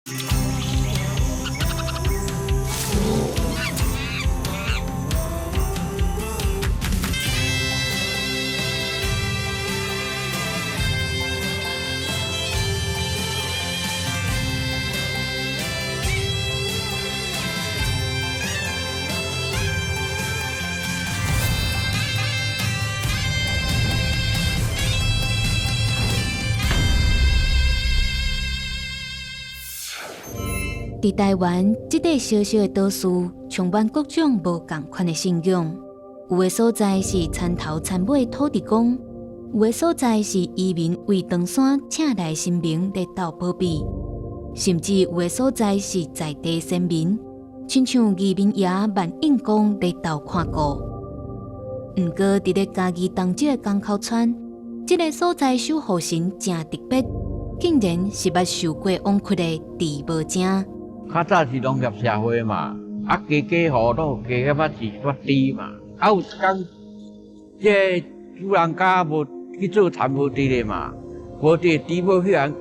佇臺灣這塊小小的島嶼，充滿各種無仝款的信仰。有的所在是田頭田尾土地公，有的所在是移民為長山請來神明來鬥保庇，甚至有的所在是在地先民，親像義民爺萬應公來鬥看顧。毋過，佇咧嘉義東石的江口村，這个所在守護神誠特別，竟然是捌受過枉屈的豬母精。較早是農業社會嘛，啊家家戶攏有加減仔飼寡豬嘛，啊有一工，這個主人家無去做田無佇咧嘛，無佇豬母彼人，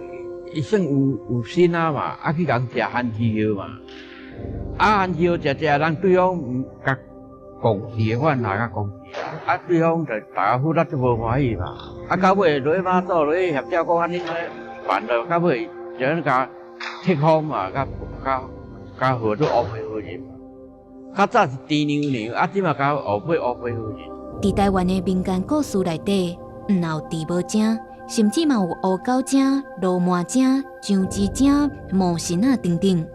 伊算有有心仔嘛，啊去共食番薯葉嘛，啊番薯葉食食，人對方毋共講是的款，來共講是啊，啊對方就大家好得足無歡喜嘛，啊到尾落去媽祖落去協調講按呢辦了，到尾就按呢共。鐵風嘛，佮佮佮號做烏皮夫人。較早是豬娘娘，啊，這馬較烏皮烏皮夫人。佇臺灣的民間故事內底，毋但有豬母精，甚至嘛有烏狗精、鱸鰻精、樟芝精、魔神仔等等。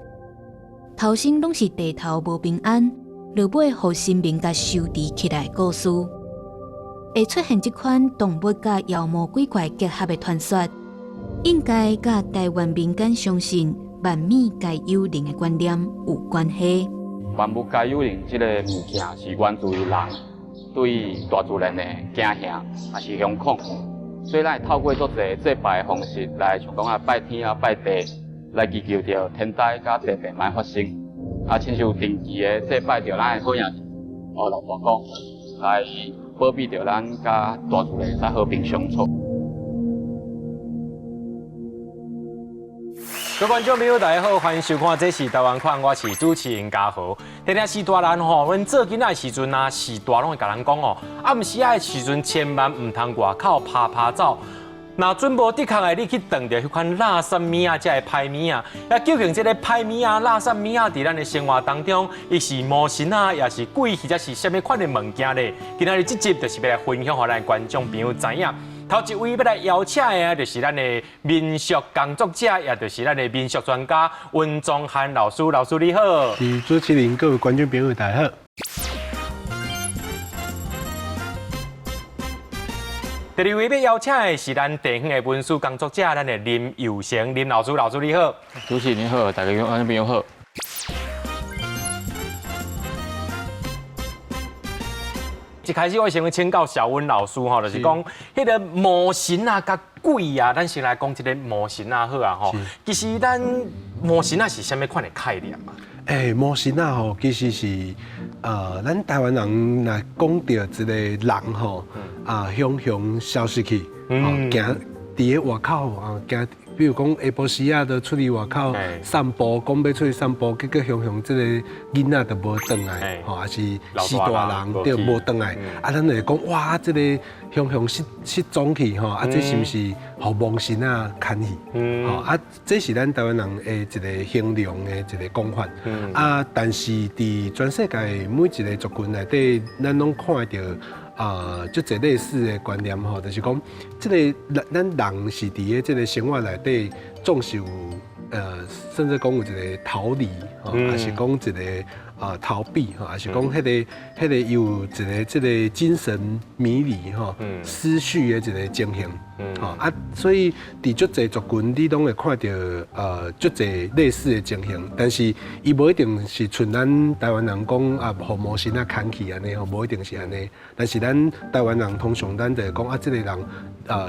頭先攏是地頭無平安，落尾予神明共收治起來的故事。會出現這款動物佮妖魔鬼怪結合的傳說，應該佮臺灣民間相信萬物皆有靈的觀念有關係。萬物皆有靈這個物件是源自於人對大自然的驚嚇，抑是惶恐，所以咱會透過足濟祭拜的方式來，像講啊拜天啊拜地，來祈求著天災佮地病莫發生。啊，親像定期的祭拜著咱的好兄弟哦，老大公來保庇著咱佮大自然會使和平相處。各位觀眾朋友，大家好，歡迎收看《這是台灣看》，我是主持人嘉豪。定定序大人吼，阮做囡仔的時陣啊，序大攏會共人講哦，暗時仔的時陣千萬毋通外口趴趴走。若準無的確的，你去撞著彼款垃圾物仔，才會歹物仔。啊，究竟這个歹物仔、垃圾物仔，佇咱的生活當中，伊是魔神仔，抑是鬼，或者是啥物款的物件咧？今仔日這集就是欲來分享予咱的觀眾朋友知影。頭一位欲來邀請的，就是咱的民俗工作者，也就是咱的民俗專家溫宗翰老師。老師你好。是主持人，各位觀眾朋友大家好。第二位欲邀請的是咱地方的文史工作者，咱的林佑成林老師，老師你好。主持人你好，大家觀眾朋友好。一開始我先請教小溫老師吼，就是講彼个魔神仔佮鬼啊，咱先來講這个魔神仔好啊吼。其實咱魔神仔是啥物款的概念啊？欸，魔神仔吼，其實是咱臺灣人若講著一个人吼，啊，雄雄消失去，吼，行佇咧外口啊，行。比如講下晡時仔就出去外口散步，講欲出去散步，結果雄雄這個囡仔就無轉來，吼，抑是序大人對無轉來，啊，咱就會講哇，這個雄雄失失蹤去吼，啊，這是毋是予魔神仔牽去？吼，啊，這是咱臺灣人的一个形容的一个講法。啊，但是佇全世界每一个族群內底，咱攏看著。啊，足濟類似的觀念吼，就是講，這个咱咱人是佇咧這个生活內底，總是有甚至講有一个逃離，吼，抑是講一个啊逃避，吼，抑是講彼个彼个有一个這个精神迷離，吼，思緒的一个情形，吼啊，所以佇足濟族群，你攏會看著足濟類似的情形，但是伊無一定是像咱臺灣人講啊，予魔神仔牽去按呢吼，無一定是按呢。但是咱臺灣人通常咱就會講啊，這个人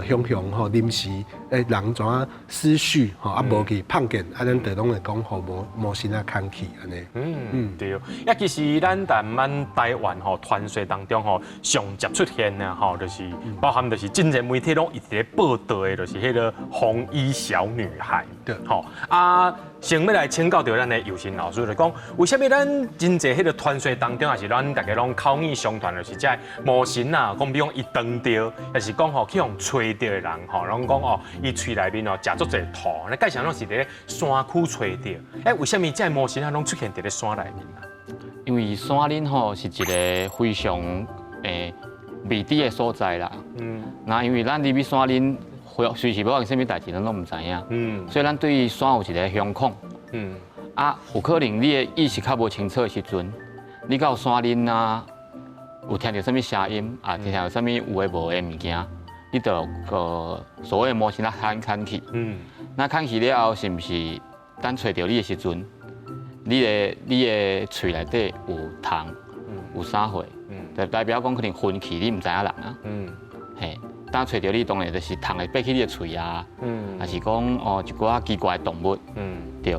雄雄吼臨時人怎啊思緒吼啊無去碰見，啊咱就攏會講予魔魔神仔牽去按呢。嗯嗯對。啊，其實咱台灣台灣吼傳說當中吼上捷出現的吼，就是包含就是真濟媒體攏一直咧報導的，就是彼个紅衣小女孩。對。對。吼啊，先欲來請教著咱的尤神老師，就講為啥物咱真濟彼个傳說當中，抑是咱逐家攏口耳相傳，就是這个魔神仔，講比如講伊撞著，抑是講吼去予揣著的人吼，攏講哦，伊喙內面哦食足濟塗，那蓋常攏是佇咧山區揣著。欸，為啥物這个魔神仔攏出現佇咧山內面啊？因為山林吼是一个非常未知的所在啦。那因為咱入去山林，隨時欲發生啥物代誌，咱攏毋知影。所以咱對山有一个向恐。啊，有可能你的意識較無清楚的時陣，你到山林啊，有聽著啥物聲音啊，聽著啥物有的無的物件，你就個所謂的魔神仔牽牽去。那牽去了後，是毋是等揣著你的時陣，你的喙內底有蟲，有啥貨？就代表講可能魂去，你毋知影人啊。嘿，當揣著你，當然就是蟲會爬去你的喙啊。抑是講哦，一寡奇怪的動物。對，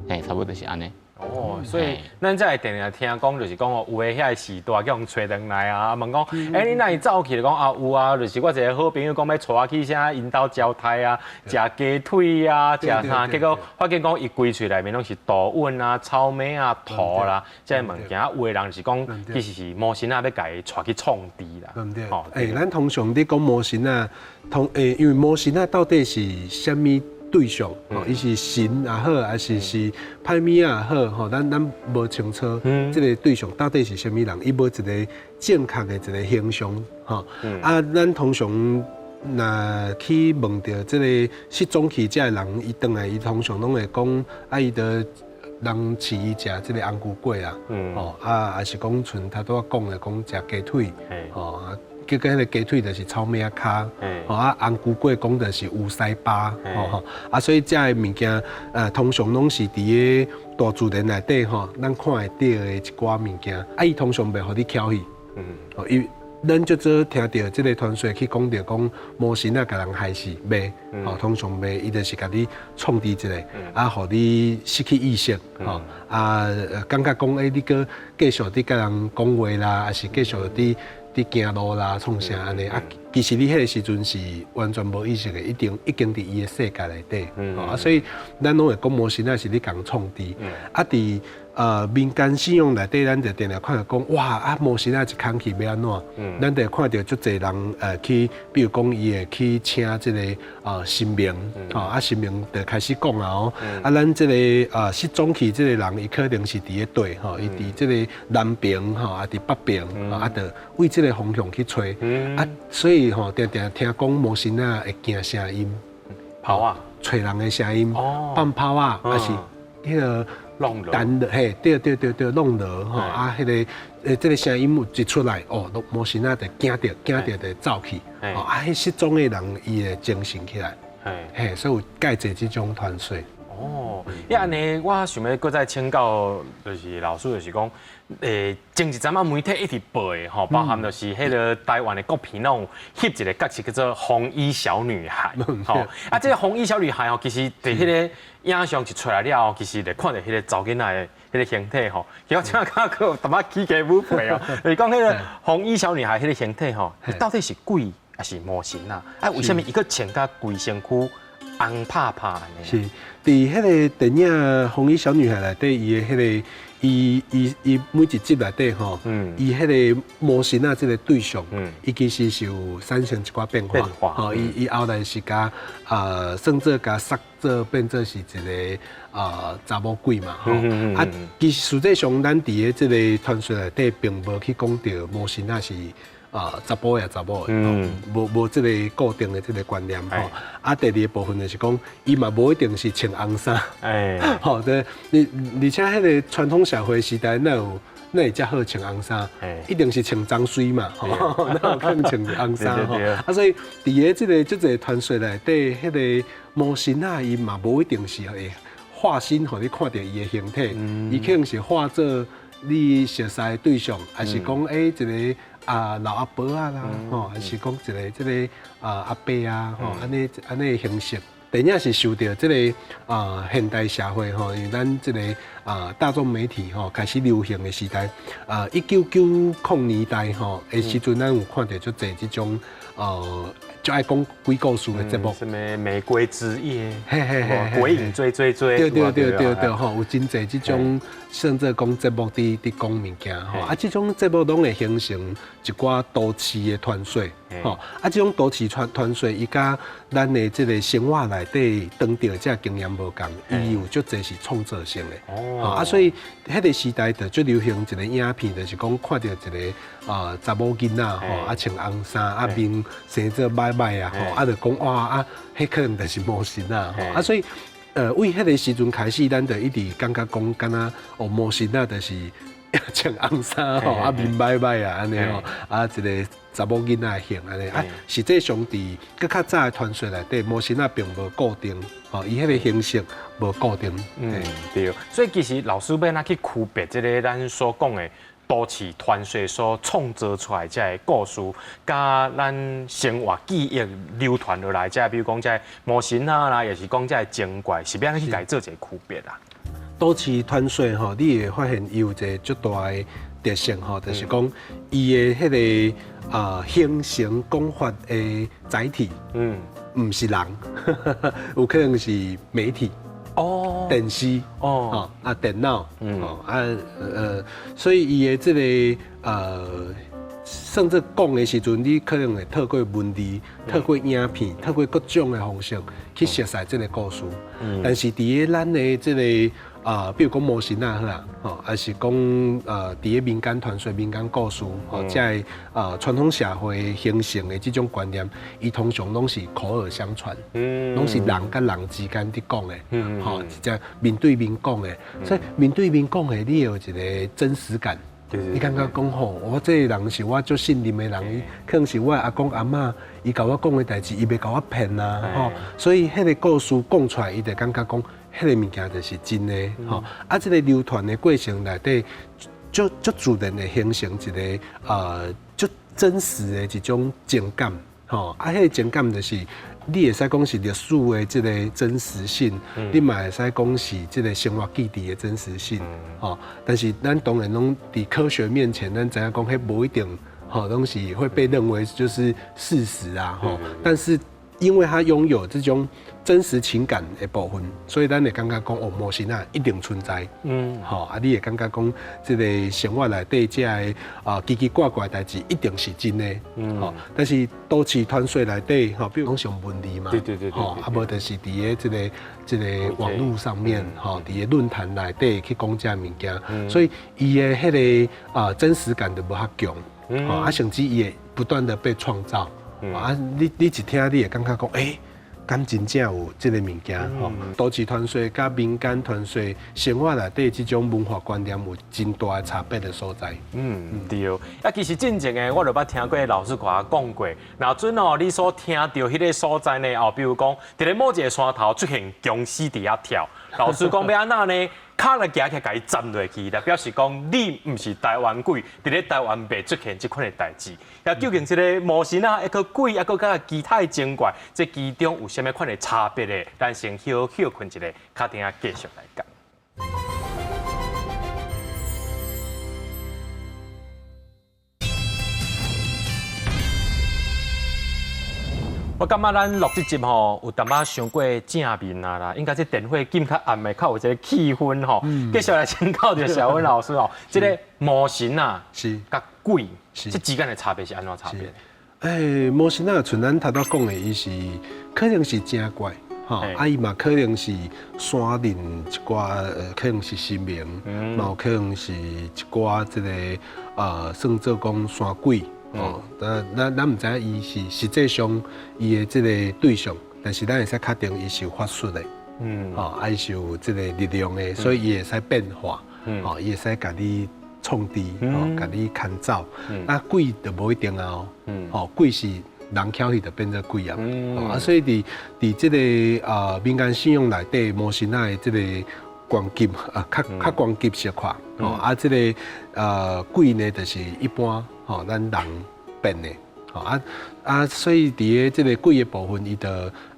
嘿，差不多就是按呢。哦，所以咱才會定定聽講，就是講哦，有的遐个序大叫予揣轉來啊，問講，欸，你哪會走去？就講啊，有啊，就是我一个好朋友講欲帶我去啥𪜶兜招待啊，食雞腿啊，食啥，結果發現講伊規喙內面攏是塗穩啊、草莓啊、塗啦，這个物件，有的人是講其實是魔神仔欲共伊帶去創治啦。對毋對？欸，咱通常咧講魔神仔，通欸，因為魔神仔到底是啥物對象？吼，伊是神也好，抑是是歹物仔也好，吼，咱無清楚這个對象到底是啥物人，伊無一个正確的一个形象，吼。啊，咱通常若去問著這个失蹤去這个人，伊轉來，伊通常攏會講，啊，伊著人飼伊食這个紅龜粿啊，吼，啊，抑是講像頭拄仔講的，講食雞腿，吼。結果彼个雞腿就是草莓仔跤，吼啊紅龜粿講的是烏西巴，吼吼啊，所以這个物件，通常攏是佇个大自然內底吼，咱看會著的一寡物件，啊，伊通常袂予你蹺去，哦，伊咱足少聽著這个傳說去講著講魔神仔共人害死，袂，吼，通常袂，伊就是共你創治一下，啊，予你失去意識，吼，啊，感覺講，欸，你閣繼續佇共人講話啦，抑是繼續佇行路啦，創啥按呢啊？其實你彼个時陣是完全無意識的，一定已經佇伊的世界內底，啊，所以咱攏會講魔神仔是咧共創治，啊，佇民間信仰內底，咱就定定看著講，哇啊魔神仔一空去欲按怎？咱就看著足濟人去，比如講伊會去請這个神明，吼啊神明就開始講啊哦，啊咱這个失蹤去這个人，伊可能是佇咧佗吼，伊佇這个南邊吼，啊佇北邊，啊就為這个方向去揣，啊所以吼定定聽講魔神仔會驚聲音，炮仔，揣人的聲音，放炮仔，抑是彼个弄彈的嘿，對對對對，弄鑼吼啊，彼个這个聲音一出來，哦，魔神仔就驚著，驚著就走去，哦啊，彼失蹤的人伊會精神起來，嘿，所以有蓋濟這種傳說。哦，伊按呢，我想欲閣再請教，就是老師，就是講，前一陣仔媒體一直報的吼，包含就是彼个台灣的國片攏有翕一个角色叫做紅衣小女孩，吼，啊，這个紅衣小女孩吼，其實佇彼个影像一出來了後，其實就看著彼个查某囡仔的彼个形體吼，其實我這擺感覺有淡薄起雞母皮哦，就是講彼个紅衣小女孩彼个形體吼，到底是鬼抑是魔神仔？啊，為啥物伊閣穿甲規身軀紅拍拍按呢？是，佇彼个電影《紅衣小女孩》內底，伊的彼个，伊伊伊每一集內底吼，伊彼个魔神仔這个對象，伊其實是有產生一寡變化，吼，伊伊後來是共算做共塑做變做是一个查某鬼嘛，吼，啊，其實實際上咱佇个這个傳說內底並無去講著魔神仔是查埔抑查某的，無這個固定的這個觀念吼。啊，第二个部分就是講，伊嘛無一定是穿紅衫，吼，對，你而且彼个傳統社會時代，哪有哪會遮好穿紅衫？一定是穿髒水嘛，吼，哪有可能穿紅衫吼？啊，所以佇个這个這個傳說內底，彼个魔神仔伊嘛無一定是會化身予你看著伊的形體，伊可能是化做你熟似的對象，抑是講欸一个啊老阿婆仔啦，吼，抑是講一个這个啊阿伯啊，吼，按呢按呢的形式。電影是受著這个現代社會吼，因為咱這个啊大眾媒體吼開始流行的時代，啊1990年代吼的時陣，咱有看著足濟這種就愛講鬼故事的節目，什麼玫瑰之夜，嘿嘿嘿，鬼影追追追，對對對對對吼，有真濟這種甚至講節目佇講物件吼，啊，這種節目攏會形成一寡都市的傳說，吼，啊，這種都市傳說，伊佮咱的這個生活內底當著這個經驗無仝，伊有足濟是創造性的，哦，啊，所以彼個時代就足流行一個影片，就是講看著一個啊查某囡仔吼，啊穿紅衫，啊面生做歹歹啊，吼，啊就講哇啊，彼可能就是魔神仔，吼，啊，所以為彼個時陣開始，咱就一直感覺講，敢若哦魔神仔就是穿紅衫吼，啊面歹歹啊按呢吼，啊一個查某囡仔的形按呢，啊實際上佇閣較早的傳說內底，魔神仔並無固定，吼，伊彼個形式無固定。嗯，對。所以其實老師欲按怎去區別這个咱所講的都市傳說所創造出來這个故事，佮咱生活記憶流傳落來，這个比如講這个魔神仔啦，抑是講這个精怪，是欲按怎去共伊做一個區別啊？都市傳說吼，你會發現伊有一個足大的特性吼，就是講伊的彼个啊形成講法的載體，毋是人，有可能是媒體。哦，電視哦，啊電腦，哦啊所以伊的這個甚至講的時陣，你可能會透過文字、透過影片、透過各種的方式去熟悉這個故事。但是佇咧咱的這個啊，比如講魔神仔好啊，吼，抑是講佇咧民間傳說、民間故事，吼，這个傳統社會形成的這種觀念，伊通常攏是口耳相傳，攏是人佮人之間佇講的，吼，直接面對面講的，所以面對面講的，你會有一個真實感。你感覺講吼，我這個人是我足信任的人，伊可能是我阿公阿嬤，伊共我講的代誌，伊袂共我騙啊，吼，所以彼個故事講出來，伊就感覺講，彼個物件就是真的，吼。啊，這個流傳的過程內底，足足自然會形成一個足真實的一種情感，吼。啊，彼個情感就是你會使講是歷史的這個真實性，你嘛會使講是這個生活記憶的真實性，吼。但是咱當然攏佇科學面前，咱知影講彼無一定，吼，攏是會被認為就是事實啊，吼。但是因為它擁有這種真實情感的部分，所以咱會感覺講哦，魔神仔一定存在。吼，啊，你會感覺講這個生活內底這个啊奇奇怪怪的代誌一定是真的。吼，但是都市傳說內底，吼，比如講用文字嘛，吼，啊無就是佇咧這個網路上面，吼，佇咧論壇內底去講這个物件，所以伊的彼个啊真實感就無遐強。吼，啊，甚至伊會不斷的被創造。啊，你一聽，你會感覺講，欸，敢真正有這个物件吼？都市傳說佮民間傳說生活內底這種文化觀念有真大的差別的所在。嗯，對。啊，其實進前的我就捌聽過老師共我講過，若準哦，你所聽著彼个所在呢，哦，比如講，佇咧某一个山頭出現僵屍佇遐跳，老師講欲按怎呢？跤來行起來，共伊站落去啦，表示講你毋是台灣鬼，佇咧台灣袂出現這款的代誌。啊，究竟這个魔神仔，抑閣鬼，抑閣佮其他的精怪，這其中有啥物款的差別咧？咱先歇歇睏一下，較等下繼續來講。我感覺咱錄這集吼，有淡仔傷過正面啊啦，應該這電火減較暗的，較有這个氣氛吼。繼續來請教著小溫老師吼，這个魔神仔佮鬼，這之間的差別是按怎差別？欸，魔神仔像咱頭拄講的，伊是可能是精怪，吼，啊伊嘛可能是山林一寡，可能是神明，嘛有可能是一寡這个算做講山鬼。哦，咱毋知影伊是實際上伊的這个對象，但是咱會使確定伊是有法術的，吼，啊伊是有這个力量的，所以伊會使變化，吼，伊會使共你創治，吼，共你牽走。啊，鬼就無一定啊，吼，鬼是人巧去就變做鬼啊，啊，所以佇這个民間信仰內底，魔神仔的這个懸級啊，較懸級小可，吼，啊，這个鬼呢，就是一般吼，咱人變的，吼啊啊，所以佇咧這个鬼的部分，伊就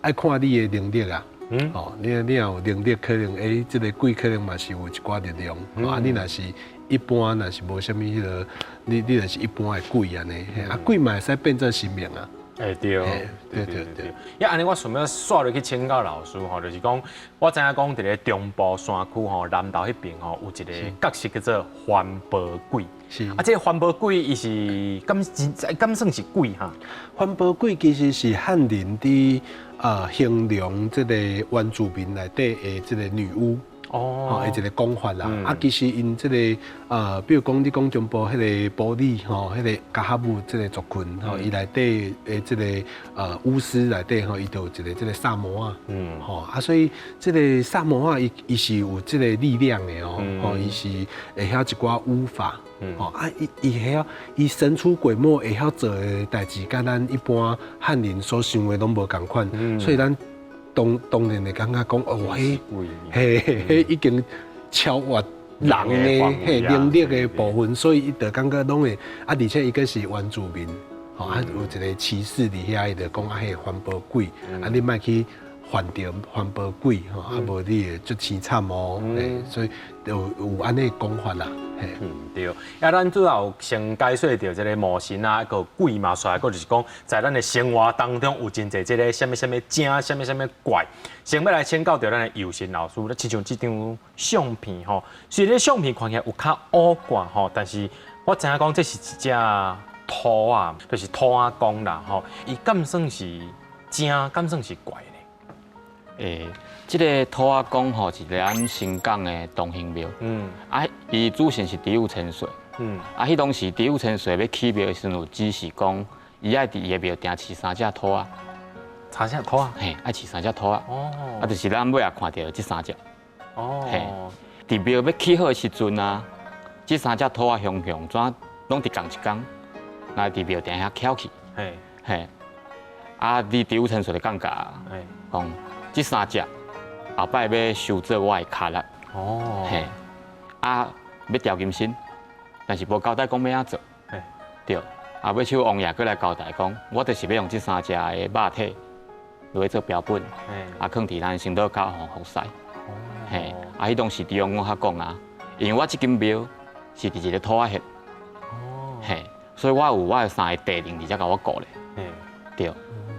愛看你的能力啊，哦，你若有能力，可能這个鬼可能嘛是有一寡力量。啊，你若是一般，若是無啥物彼个，你若是一般的鬼按呢，啊，鬼嘛會使變做神明啊。對，對對對。呀，按呢我想欲煞落去請教老師吼，就是講我知影講佇咧中部山區吼，南投彼邊吼有一个角色叫做番婆鬼。啊，這个番婆鬼伊是敢真敢算是鬼哈？番婆鬼其實是漢人佇形容這个原住民內底的這个女巫。哦，的一个講法啦。啊，其實𪜶這个比如講你講中部彼个埔里吼，彼个加哈姆這个族群吼，伊內底的這个巫師內底吼，伊就有一个這个薩摩仔，吼啊，所以這个薩摩仔伊是有這个力量的哦，吼，伊是會曉一寡巫法，吼啊，伊會曉伊神出鬼沒，會曉做的代誌，佮咱一般漢人所想的攏無仝款，所以咱當然會感覺講，哦，彼，嘿，彼已經超越人的彼能力的部分，所以伊就感覺攏會，啊，而且伊閣是原住民，吼，啊，有一个歧視佇遐，伊就講啊，彼番婆鬼，啊，你莫去犯著番婆鬼，吼，啊，無你會足凄慘哦，所以有按呢講法啦。嗯，對。啊，咱主要有先解說著這个魔神仔，閣鬼嘛，煞來閣就是講，在咱的生活當中有真濟這个啥物啥物精，啥物啥物怪。先欲來請教著咱的尤神老師，親像這張相片吼，雖然相片看起來有較古怪吼，但是我知影講這是一隻兔仔，就是兔仔公啦吼，伊敢算是精，敢算是怪呢？這个兔仔公吼是咱新港的東興廟。啊，伊主神是豬五千歲。啊，彼當時豬五千歲欲起廟的時陣，有指示講，伊愛佇伊的廟埕飼三隻兔仔。三隻兔仔？嘿，愛飼三隻兔仔。啊，就是咱尾仔看著這三隻。嘿，佇廟欲起好的時陣啊，這三隻兔仔雄雄怎攏佇仝一工，來佇廟埕遐翹去。嘿。啊，你豬五千歲就感覺，講這三隻後擺欲收做我的跤力。嘿，啊，欲調金身，但是無交代講欲按怎做。對，啊，尾手王爺閣來交代講，我就是欲用這三隻的肉體落去做標本，啊，囥佇咱神道教予服侍。嘿，啊，彼當時豬王公較講啊，因為我這間廟是佇一个兔仔穴。嘿，所以我有我的三个地靈佇遮共我顧咧。對。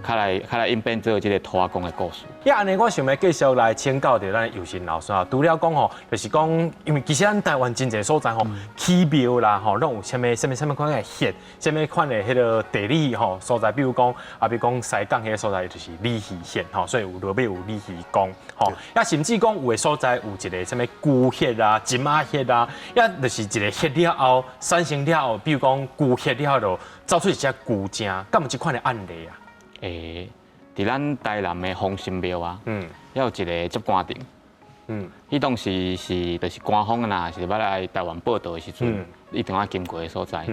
較來演變做這个兔仔公的故事。呀，按呢，我想欲繼續來請教著咱尤神老師啊。除了講吼，就是講，因為其實咱台灣真濟所在吼，起廟啦吼，攏有啥物啥物啥物款的穴，啥物款的彼个地理吼所在，比如講啊，比如講西港彼个所在就是鯉魚穴吼，所以有落尾有鯉魚公吼。啊，甚至講有的所在有一个啥物龜穴啊、針仔穴啊，抑就是一个穴了後產生了後，比如講龜穴了後就走出一隻龜精，敢有這款的案例啊？佇咱台南的風神廟啊，遐有一个接官亭，彼當時是就是官方若是欲來台灣報到的時陣，一定愛經過的所在。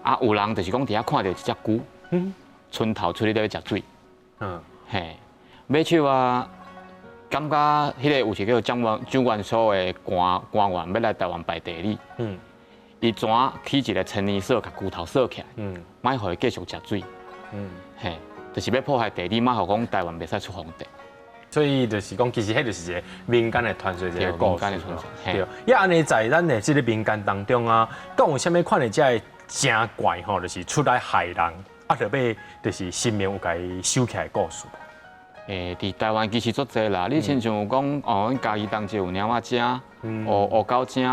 啊，有人就是講佇遐看著一隻龜，伸頭出去咧欲食水，嘿，尾手啊，感覺彼个有一个叫蔣元蘇的官員欲來台灣拜地理，伊怎起一个千年鎖，共龜頭鎖起來，莫予伊繼續食水，嘿。就是欲破壞地理，莫予講台灣袂使出皇帝。所以就是講，其實彼就是一个民間的傳說，一个故事。民間的傳說。對。呀，按呢在咱的這个民間當中啊，敢有啥物款的這个精怪吼，就是出來害人，啊，著欲就是神明有共伊收起來的故事。佇台灣其實足濟啦，你親像有講哦，阮嘉義東街有貓仔精、烏狗精、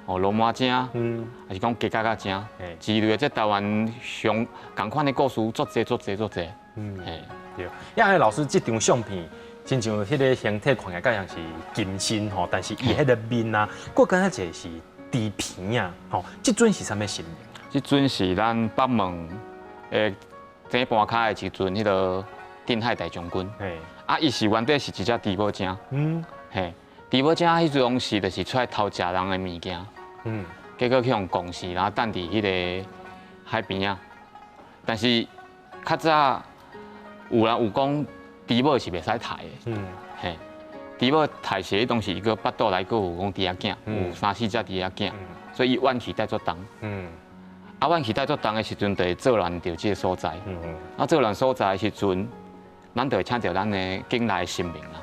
哦鱸鰻精，抑是講雞甲仔精，之類的，這台灣上仝款的故事足濟足濟足濟。對。呀，老師，這張相片，親像彼个形體看起來敢像是金身吼，但是伊彼个面啊，閣敢若一个是豬鼻啊，吼，這尊是啥物神明？這尊是咱北門的井盤跤的一尊，彼个鎮海大將軍。啊，伊是原底是一隻豬母精。嘿，豬母精彼陣時就是出來偷食人的物件。結果去予戇死，然後擲佇彼个海邊仔。但是較早有人有講豬母是袂使刣的。嘿，豬母刣時，彼當時伊閣腹肚內閣有講豬仔囝，有三四隻豬仔囝，所以伊怨氣帶足重。啊，怨氣帶足重的時陣，就會作亂著這个所在。啊，作亂所在的時陣，咱就會請著咱的境內的神明啊。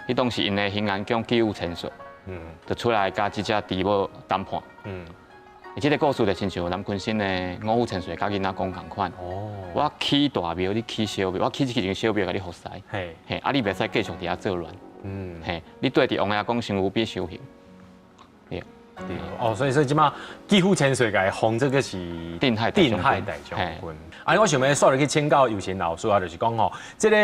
彼當時𪜶的興安宮杞夫千歲，就出來佮這隻豬母談判。這个故事就親像南鯤鯓的五虎千歲佮囡仔講仝款。我起大廟，你起小廟，我起這間小廟共你服侍。嘿，啊，你袂使繼續佇遐作亂。嘿，你綴佇王爺講身軀必修行。對。對。哦，所以這馬杞夫千歲共封這个是鎮海鎮海大將軍。啊，我想欲煞落去請教尤神老師啊，就是講吼，這个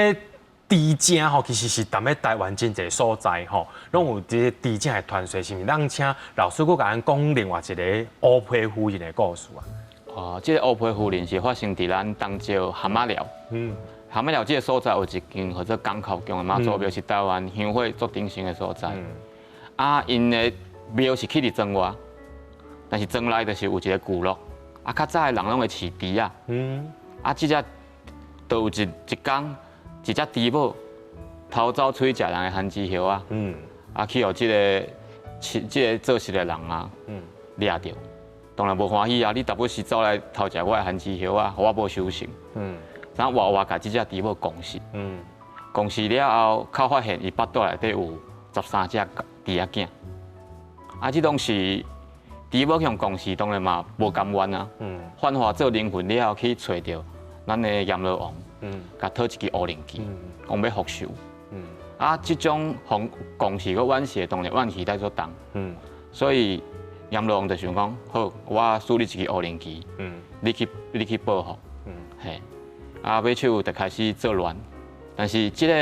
豬精吼，其實是踮咧台灣真濟所在吼，攏有這个豬精的傳說，是毋是？咱請老師閣共咱講另外一个烏皮夫人的故事啊。哦，這个烏皮夫人是發生佇咱東石蚶仔寮。蚶仔寮這个所在有一間號做江口宮的媽祖廟，是台灣香火足鼎盛的所在。啊，𪜶的廟是起佇庄外，但是庄內就是有一个聚落。啊，較早的人攏會飼豬仔。啊，這隻就有一工，一隻豬母偷走出去食人的番薯葉仔。啊，去予這个做事的人啊，掠著，當然無歡喜啊！你逐擺時走來偷食我的番薯葉仔，予我無收成。然後活活共這隻豬母摃死。摃死了後，較發現伊腹肚內底有13隻豬仔囝。啊，這攏是豬母向摃死，當然嘛無甘願啊。幻化做靈魂了後，去揣著咱的閻羅王，共討一支烏龍旗，講欲復仇。啊，這種予摃死閣冤死，當然怨氣太足重。所以閻羅王就想講，好，我賜你一支烏龍旗，你去報復。嘿，啊，尾手就開始作亂。但是這个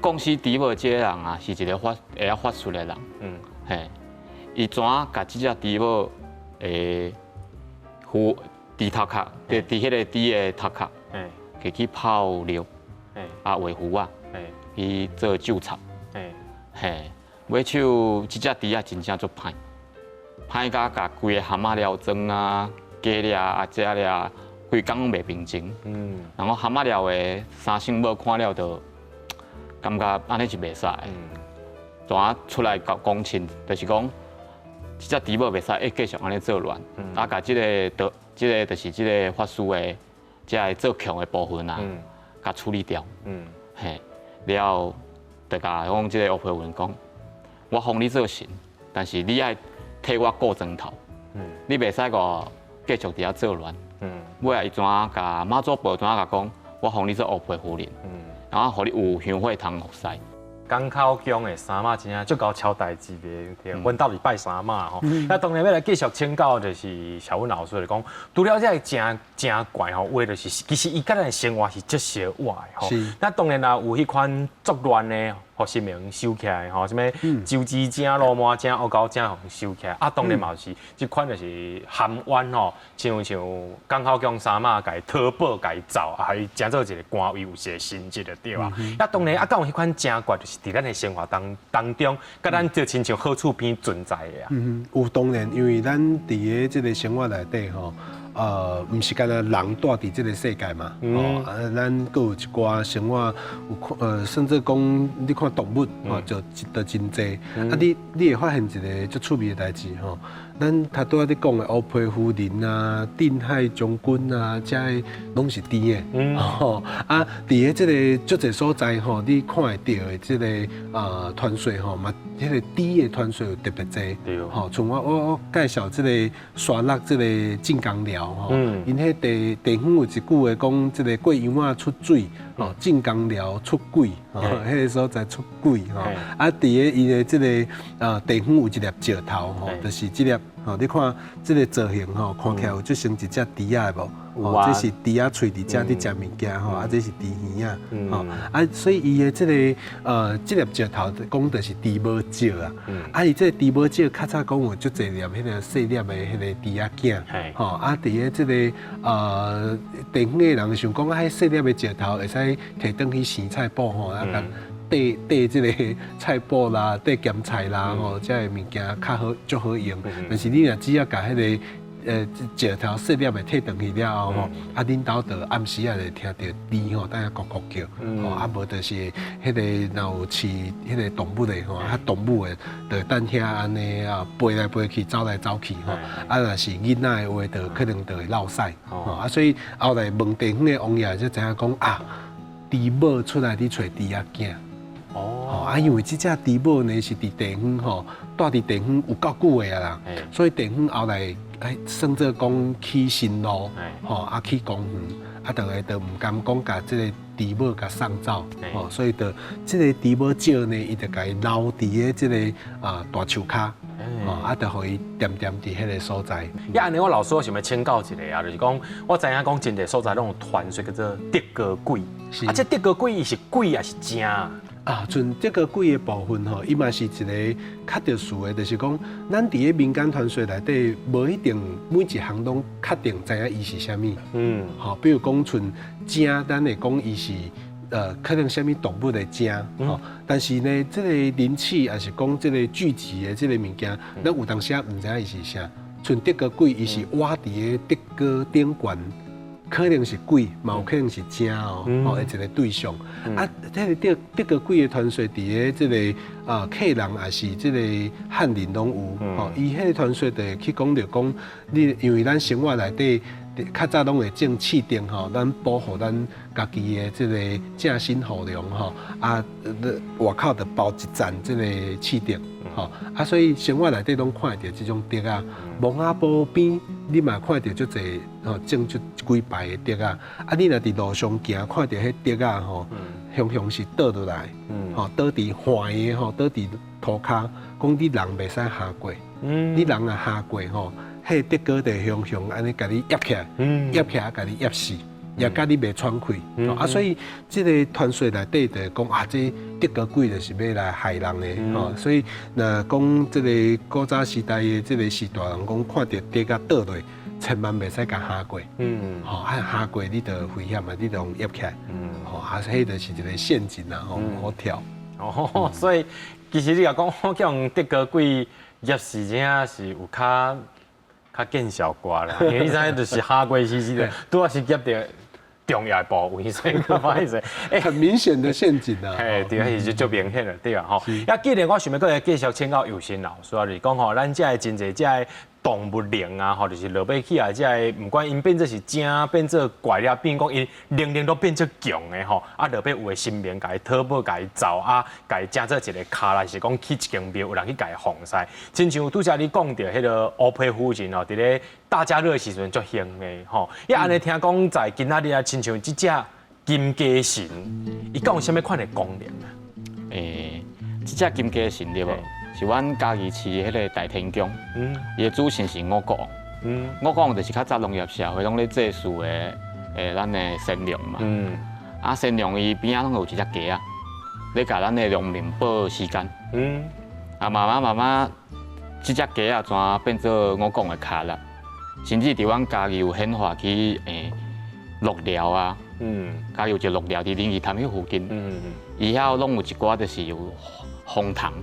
摃死豬母這个人啊，是一个會曉法術的人。嘿，伊怎共這隻豬母的符豬頭殼，佇彼个豬的頭殼，去去泡尿，啊畫符仔，去做咒插。嘿，尾手這隻豬仔真正足歹，歹甲共規个蚶仔寮庄啊、雞掠啊、遮掠，規工攏袂平靜。然後蚶仔寮的三聖母看了就感覺按呢是袂使的。怎啊出來講講親，就是講這隻豬母袂使會繼續按呢作亂，啊，共這个的，這个就是這个法師的，這个做強的部分啊，共處理掉。嘿，了後就共講這个烏皮夫人講，我封你做神，但是你愛替我顧莊頭，你袂使閣繼續佇遐作亂。尾仔伊怎啊共媽祖婆怎啊共講，我封你做烏皮夫人，然後予你有香火通服侍。江口宮的三媽真正足𠢕超代誌的，對，阮兜是拜三媽吼。那當然欲來繼續請教，就是小溫老師就講，除了這个精精怪吼，話就是其實伊佮咱的生活是足相倚的吼。那當然啦，有彼款作亂的，予神明收起來吼，啥物周芷精、羅麻精、烏狗精，予收起來。啊，當然嘛是這款就是含冤吼，像江口宮三媽共伊討報、共伊走，啊，伊成做一个官位，有一个神職就對啊。啊，當然啊，敢有彼款精怪，就是佇咱的生活當中，佮咱就親像好厝邊存在的啊。嗯，有當然，因為咱佇个這个生活內底吼，毋是干焦人蹛佇這个世界嘛，哦，啊，咱閣有一寡生活有看，甚至講你看動物，吼，就真濟。啊，你會發現一个足趣味的代誌吼，咱頭拄仔咧講的烏皮夫人啊、鎮海將軍啊，這个攏是豬的，吼，啊，佇个這个足濟所在吼，你看會著的這个啊傳說吼，嘛，彼个豬的傳說有特別濟，吼，像我介紹這个沙鹿這个晉江寮吼，𪜶彼地方有一句話講，這个過洋仔出水，吼，晉江寮出鬼，吼，彼个所在出鬼，吼，啊，佇个伊的這个啊地方有一粒石頭，吼，就是這粒，吼，你看這个造型吼，看起來有足像一隻豬仔的無？哦，這是豬仔喙佇遮佇食物件吼，啊，這是豬耳仔，吼，啊，所以伊的這个這粒石頭講就是豬母石啊，啊，伊這个豬母石較早講有足濟粒彼个細粒的彼个豬仔囝，吼，啊，佇个這个地方的人想講啊，彼細粒的石頭會使提轉去生菜脯吼，啊，共綴綴這个菜脯啦，綴鹹菜啦，吼，這个物件較好，足好用。但是你若只要共彼个石頭細粒的提轉去了後吼，啊，恁兜就暗時仔就聽著豬吼，佇遐咕咕叫，吼，啊，無就是彼个若有飼彼个動物的吼，啊，動物的就等遐按呢啊，飛來飛去，走來走去吼，啊，若是囡仔的話，就可能就會落屎，吼，啊，所以後來問地方的王爺才知影講啊，豬母出來佇揣豬仔囝。哦，啊，因為這隻豬母呢是佇地方吼，蹛佇地方有夠久的啊啦，所以地方後來算做講起新路，吼，啊起公園，啊，逐家就毋甘講共這個豬母共送走，吼，所以就這個豬母石呢，伊就共伊留佇咧這個大樹跤，吼，啊，就予伊恬恬佇彼个所在。呀，按呢我老師我想欲請教一下啊，就是講我知影講真濟所在攏有傳說叫做竹篙鬼，啊，這竹篙鬼伊是鬼抑是精？啊，像這個鬼的部分吼，伊嘛是一个較特殊的，就是講，咱佇咧民間傳說內底，無一定每一項攏確定知影伊是啥物。吼，比如講像精，咱會講伊是可能啥物動物的精，吼，但是呢，這個靈氣抑是講這個聚集的這個物件，咱有當時毋知影伊是啥。像竹篙鬼，伊是倚佇咧竹篙頂懸。可能是鬼，嘛有可能是精哦，哦，一個對象。啊，這个竹竹篙鬼的傳說，佇咧這个客人抑是這个漢人攏有。吼，伊彼个傳說就會去講著講，你因為咱生活內底較早攏會種刺釘吼，咱保護咱家己的這個正身護龍吼。啊，外口就包一層這个刺釘。吼，啊，所以生活內底攏看著這種竹仔，墓仔埔邊你嘛看著足濟吼種足幾排的竹仔，啊，你若佇路上行看著彼竹仔吼，常常是倒落來，吼倒佇橫的吼，倒佇塗跤，講你人袂使行過，你人若行過吼，彼竹篙就會雄雄按呢共你壓起來，壓起來共你壓死。也共你袂喘氣，啊，所以這个傳說內底就講啊，這竹篙鬼就是欲來害人的，吼，所以若講這个古早時代的這个時代人講，看著竹仔倒落，千萬袂使共行過，吼，啊行過你就危險啊，你就予壓起來，吼，啊，彼就是一个陷阱啊，吼，毋好跳。哦，所以其實你若講我叫予竹篙鬼壓死，真正是有較較見效果啦，因為你知影就是行過時時，拄仔是夾著重要的部位，所以較歹勢。很明顯的陷阱啊！嘿，對，是就足明顯的，對啊，吼。啊，既然我想欲閣來繼續請教尤新老師啊，就是講吼，咱遮的真濟遮的動物靈啊，吼，就是落尾起來遮的，毋管𪜶變做是精，變做怪了，變講𪜶能力都變做強的吼，啊，落尾有的神明共伊討寶，共伊走啊，共伊成做一个跤，抑是講起一間廟，有人去共伊奉祀。親像拄才你講著彼个烏皮夫人吼，佇咧大家樂的時陣足興的吼，伊按呢聽講在今仔日啊，親像這隻金雞神，伊敢有啥物款的功能啊？欸，這隻金雞神對無？是阮嘉義市彼个大天宮，伊的主神是五穀王。五穀王就是較早農業社會攏咧祭祀的，咱的神龍嘛。啊，神龍伊邊仔攏有一隻雞仔，咧共咱的農民報時間。啊，慢慢慢慢，這隻雞仔怎變做五穀王的跤力，甚至佇阮嘉義有顯化去鹿寮啊。嘉義有一個鹿寮佇靈異潭彼附近。伊遐攏有一寡就是有風筒。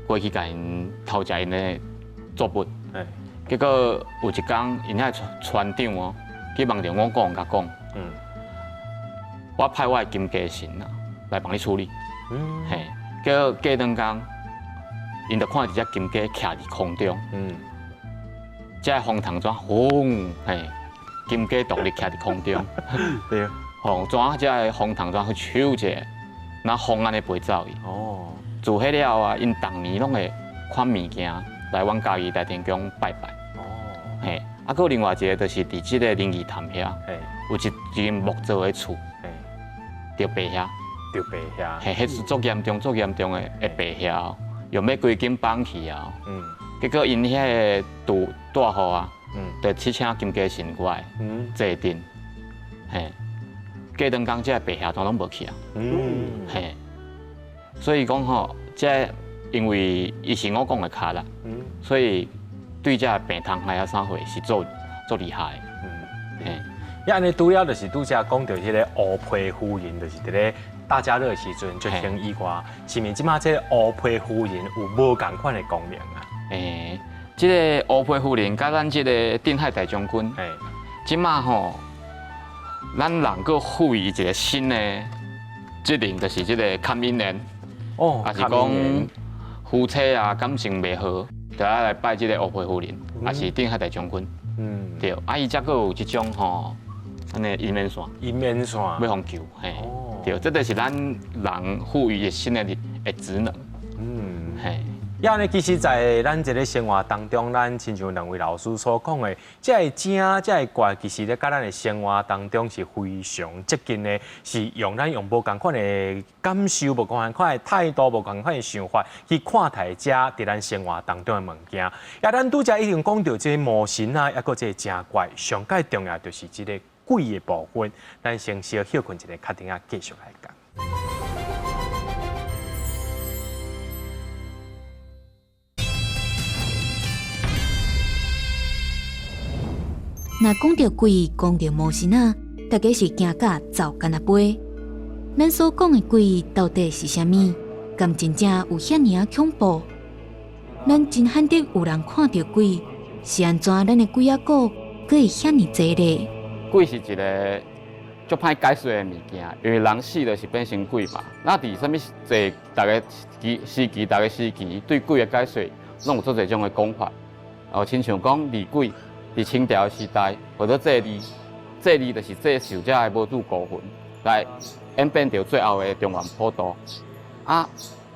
過去共𪜶偷食𪜶的作物，結果有一工，𪜶遐船長哦，去夢著五穀王共講，我派我的金雞神啊來幫你處理，嘿，結果過兩工，𪜶就看一隻金雞徛佇空中，這个風筒怎轟，嘿，金雞獨立徛佇空中，吼，怎這个風筒怎去抽一下，若風按呢飛走去。哦。自彼了後啊，𪜶逐年攏會款物件來阮嘉義大天宮拜拜。哦，嘿，啊，閣另外一个就是佇這个靈異潭遐，有一間木做的厝，著白遐，著白遐，嘿，彼是足嚴重、足嚴重的白遐，用欲規間綁起啊。結果𪜶遐个杜大戶啊，就去請金雞神過來坐鎮，嘿，過兩工這个白遐全攏無去啊。嘿。所以講吼，這因為伊是五穀王的跤力，所以對這病蟲害啊啥貨是足足厲害的。嘿，啊，按呢拄了就是拄才講著彼个烏皮夫人，就是佇咧大家樂的時陣就興以外，是毋是這馬這个烏皮夫人有無仝款的功能啊？欸，這个烏皮夫人佮咱這个鎮海大將軍，這馬吼，咱人閣賦予伊一个新的職能，就是這个崁姻緣。哦，抑是講夫妻啊感情袂和，就愛來拜這个烏皮夫人，抑是鎮海大將軍。對，啊，伊才閣有這種吼，按呢姻緣線。姻緣線。欲予求，嘿。對，這就是咱人賦予的新的的職能。嘿。呀，呢，其實在咱這个生活當中，咱親像兩位老師所講的，這个精，這个怪，其實咧，佮咱的生活當中是非常接近的，是用咱用無仝款的感受、無仝款的態度、無仝款的想法去看待這佇咱生活當中的物件。呀，咱拄才已經講著這个魔神啊，抑閣這个精怪，上蓋重要就是這个鬼的部分。咱先小歇睏一下，較等下繼續來講。若講著鬼，講著魔神仔，大家是驚甲走敢若飛。咱所講的鬼到底是啥物？敢真正有遐爾仔恐怖？咱真罕得有人看著鬼，是按怎咱的鬼仔古閣會遐爾濟咧？鬼是一个足歹解釋的物件，因為人死就是變成鬼嘛。那佇啥物濟，逐个時時期，逐个時期對鬼的解釋，攏有足濟種的講法。哦，親像講厲鬼。佇清朝的時代，號做祭厲，祭厲就是祭受這个無主孤魂，來演變著最後的中元普渡。啊，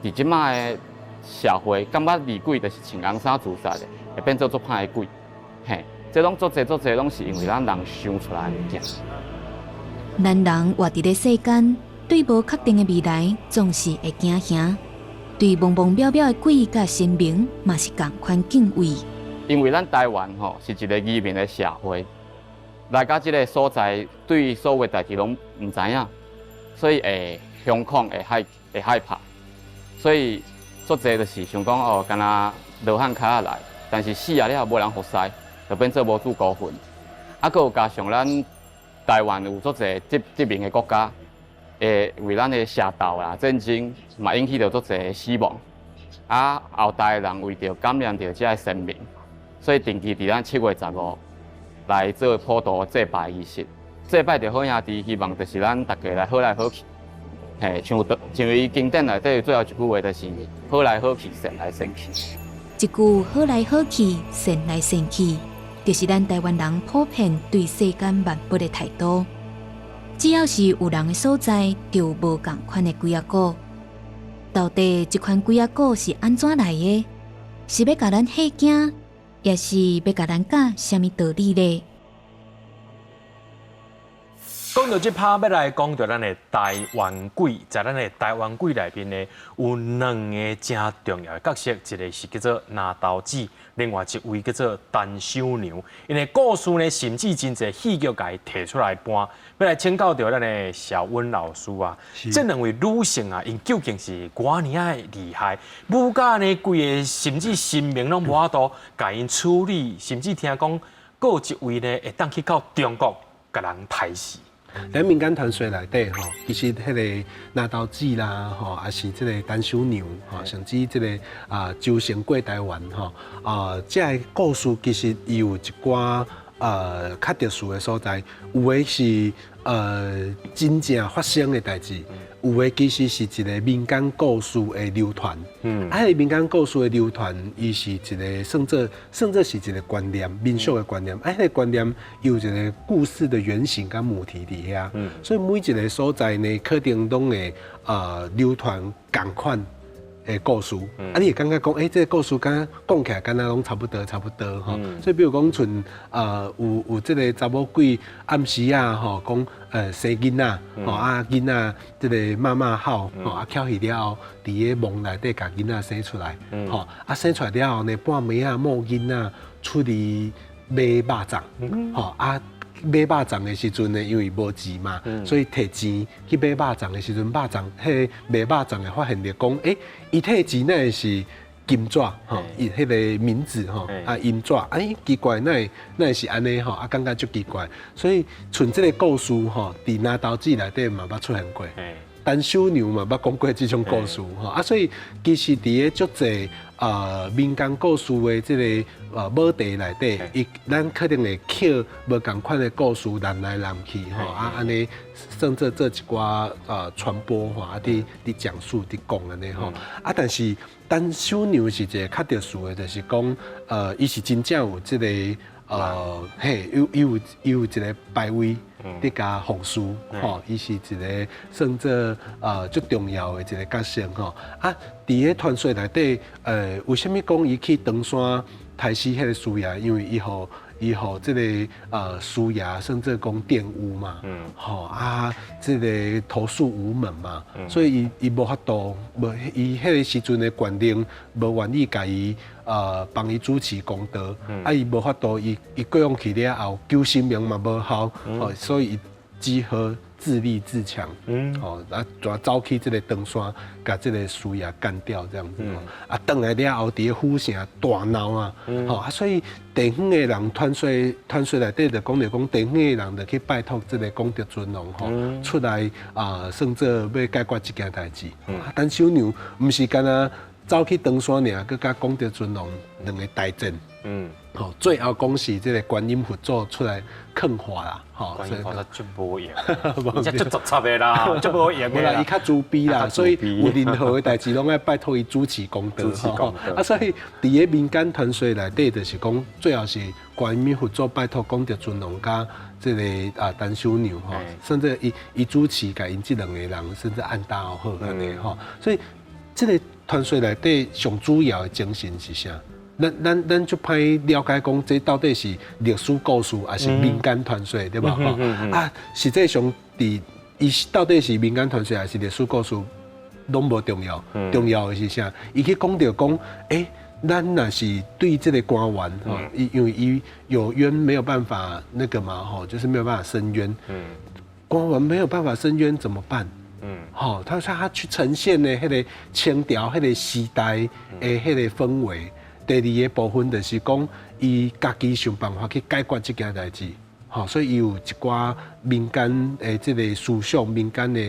佇這擺的社會，感覺厲鬼就是穿紅衫自殺的，會變做足歹的鬼。嘿，這攏足濟足濟，攏是因為咱人想出來的物件。咱人活佇咧世間，對無確定的未來，總是會驚嚇；對茫茫渺渺的鬼佮神明，嘛是仝款敬畏。因為咱台灣吼是一个移民的社會，來到這个所在，對所有代誌攏毋知影，所以會惶恐、會害、會害怕，所以足濟就是想講哦，敢若羅漢跤仔來，但是死啊了後無人服侍，就變做無主孤魂。啊，閣有加上咱台灣有足濟殖殖民的國家，會為咱的邪道啦、戰爭，嘛引起著足濟死亡。啊，後代的人為著感念著這个神明。所以定期佇咱7月15來做普渡祭拜儀式，祭拜著好兄弟，希望就是咱大家來好來好去。嘿，像像伊經典內底最後一句話就是好來好去，善來善去。一句好來好去，善來善去，就是咱台灣人普遍對世間萬物的態度。只要是有人的所在，就有無仝款的鬼仔古。到底這款鬼仔古是按怎來的？是欲共咱嚇驚？也是欲共咱教啥物道理咧？講到這趴，欲來講著咱的台灣鬼，在咱的台灣鬼內面呢，有兩个誠重要的角色，一个是叫做林投姊，另外一位叫做陳守娘。𪜶的故事呢，甚至真濟戲劇共伊提出來搬。欲來請教著咱的小溫老師啊，這兩位女性啊，𪜶究竟是偌爾仔厲害？武甲呢，規个甚至神明攏無法度共𪜶處理，甚至聽講，閣有一位呢，會當去到中國共人刣死。佇民間傳說內底吼，其實彼个林投姊啦吼，抑是這个陳守娘吼，甚至這个啊周成過台灣吼啊，這个故事其實伊有一寡較特殊的所在，有的是真正發生的代誌，有的其實是一个民間故事的流傳。啊，彼个民間故事的流傳，伊是一个算做算做是一个觀念，民俗的觀念。啊，彼个觀念有一个故事的原型佮母題佇遐。所以每一个所在呢，可能攏會流傳仝款的故事。啊，你會感覺講，欸，這个故事敢講起來敢若攏差不多，差不多吼。所以比如講，像有有這个查某鬼暗時仔吼，講生囡仔吼啊囡仔這个媽媽吼，吼啊翹起了後，佇个夢內底共囡仔生出來，吼啊生出來了後呢，半暝仔某囡仔出去買肉粽，吼啊。買肉粽的時陣呢，因為無錢嘛，所以提錢去買肉粽的時陣，肉粽彼個賣肉粽的發現著講，欸，伊提錢那是金紙吼，伊彼个冥紙吼，啊銀紙，哎奇怪，哪會哪會是按呢吼，啊感覺足奇怪，所以像這个故事吼，佇林投姊內底嘛捌出現過。陳守娘嘛捌講過這種故事吼，啊，所以其實佇咧足濟民間故事的這个母題內底，伊咱可能會抾無仝款的故事連來連去吼，啊，按呢算做做一寡傳播吼，啊，佇佇講述佇講按呢吼，啊，但是陳守娘是一个較特殊的，就是講伊是真正有這个。嘿，伊有一个牌位，伫共服侍，吼，伊是一个算做足重要的一个角色吼。啊，佇咧傳說內底，為啥物講伊去長山刣死彼個師爺？因為伊予這個師爺算做講玷污嘛，吼啊，這個投訴無門嘛，所以伊無法度，無伊彼個時陣的縣令無願意共伊幫伊主持公道，啊伊無法度，伊過往去了後求神明嘛無效，吼，所以伊只好自立自強，吼啊，就走去這個長山，共這個師爺幹掉這樣子，啊，轉來了後，佇咧府城大鬧啊，吼啊，所以地方的人傳說內底就講著講地方的人就去拜託這個功德尊王吼，出來啊，算做欲解決這件代誌。啊，陳守娘毋是干焦走去長山爾，閣佮功德尊王兩个大戰。吼，最後講是這個觀音佛祖出來勸化啦，吼，觀音菩薩足無閒，伊才足雜雜的啦，足無閒的啦。無啦，伊較慈悲啦，所以有任何的代誌攏愛拜託伊主持公道。主持公道。啊，所以佇咧民間傳說內底，就是講最後是觀音佛祖拜託功德尊王佮這個啊陳守娘吼，甚至伊主持共𪜶這兩个人，甚至按搭好按呢吼，所以這個傳說內底上主要的精神是啥？咱足歹了解講，這到底是歷史故事，抑是民間傳說，對無？啊，實際上佇伊到底是民間傳說，抑是歷史故事，攏無重要。重要的是啥？伊去講著講，欸，咱若是對這個官員，吼，因為伊有冤沒有辦法那個嘛，吼，就是沒有辦法伸冤。官員沒有辦法伸冤怎麼辦？吼，他說他去呈現的彼個清朝彼個時代的彼個氛圍。第二个部分就是講，伊家己想辦法去解決這件代誌，吼，所以伊有一寡民間的這個思想、民間的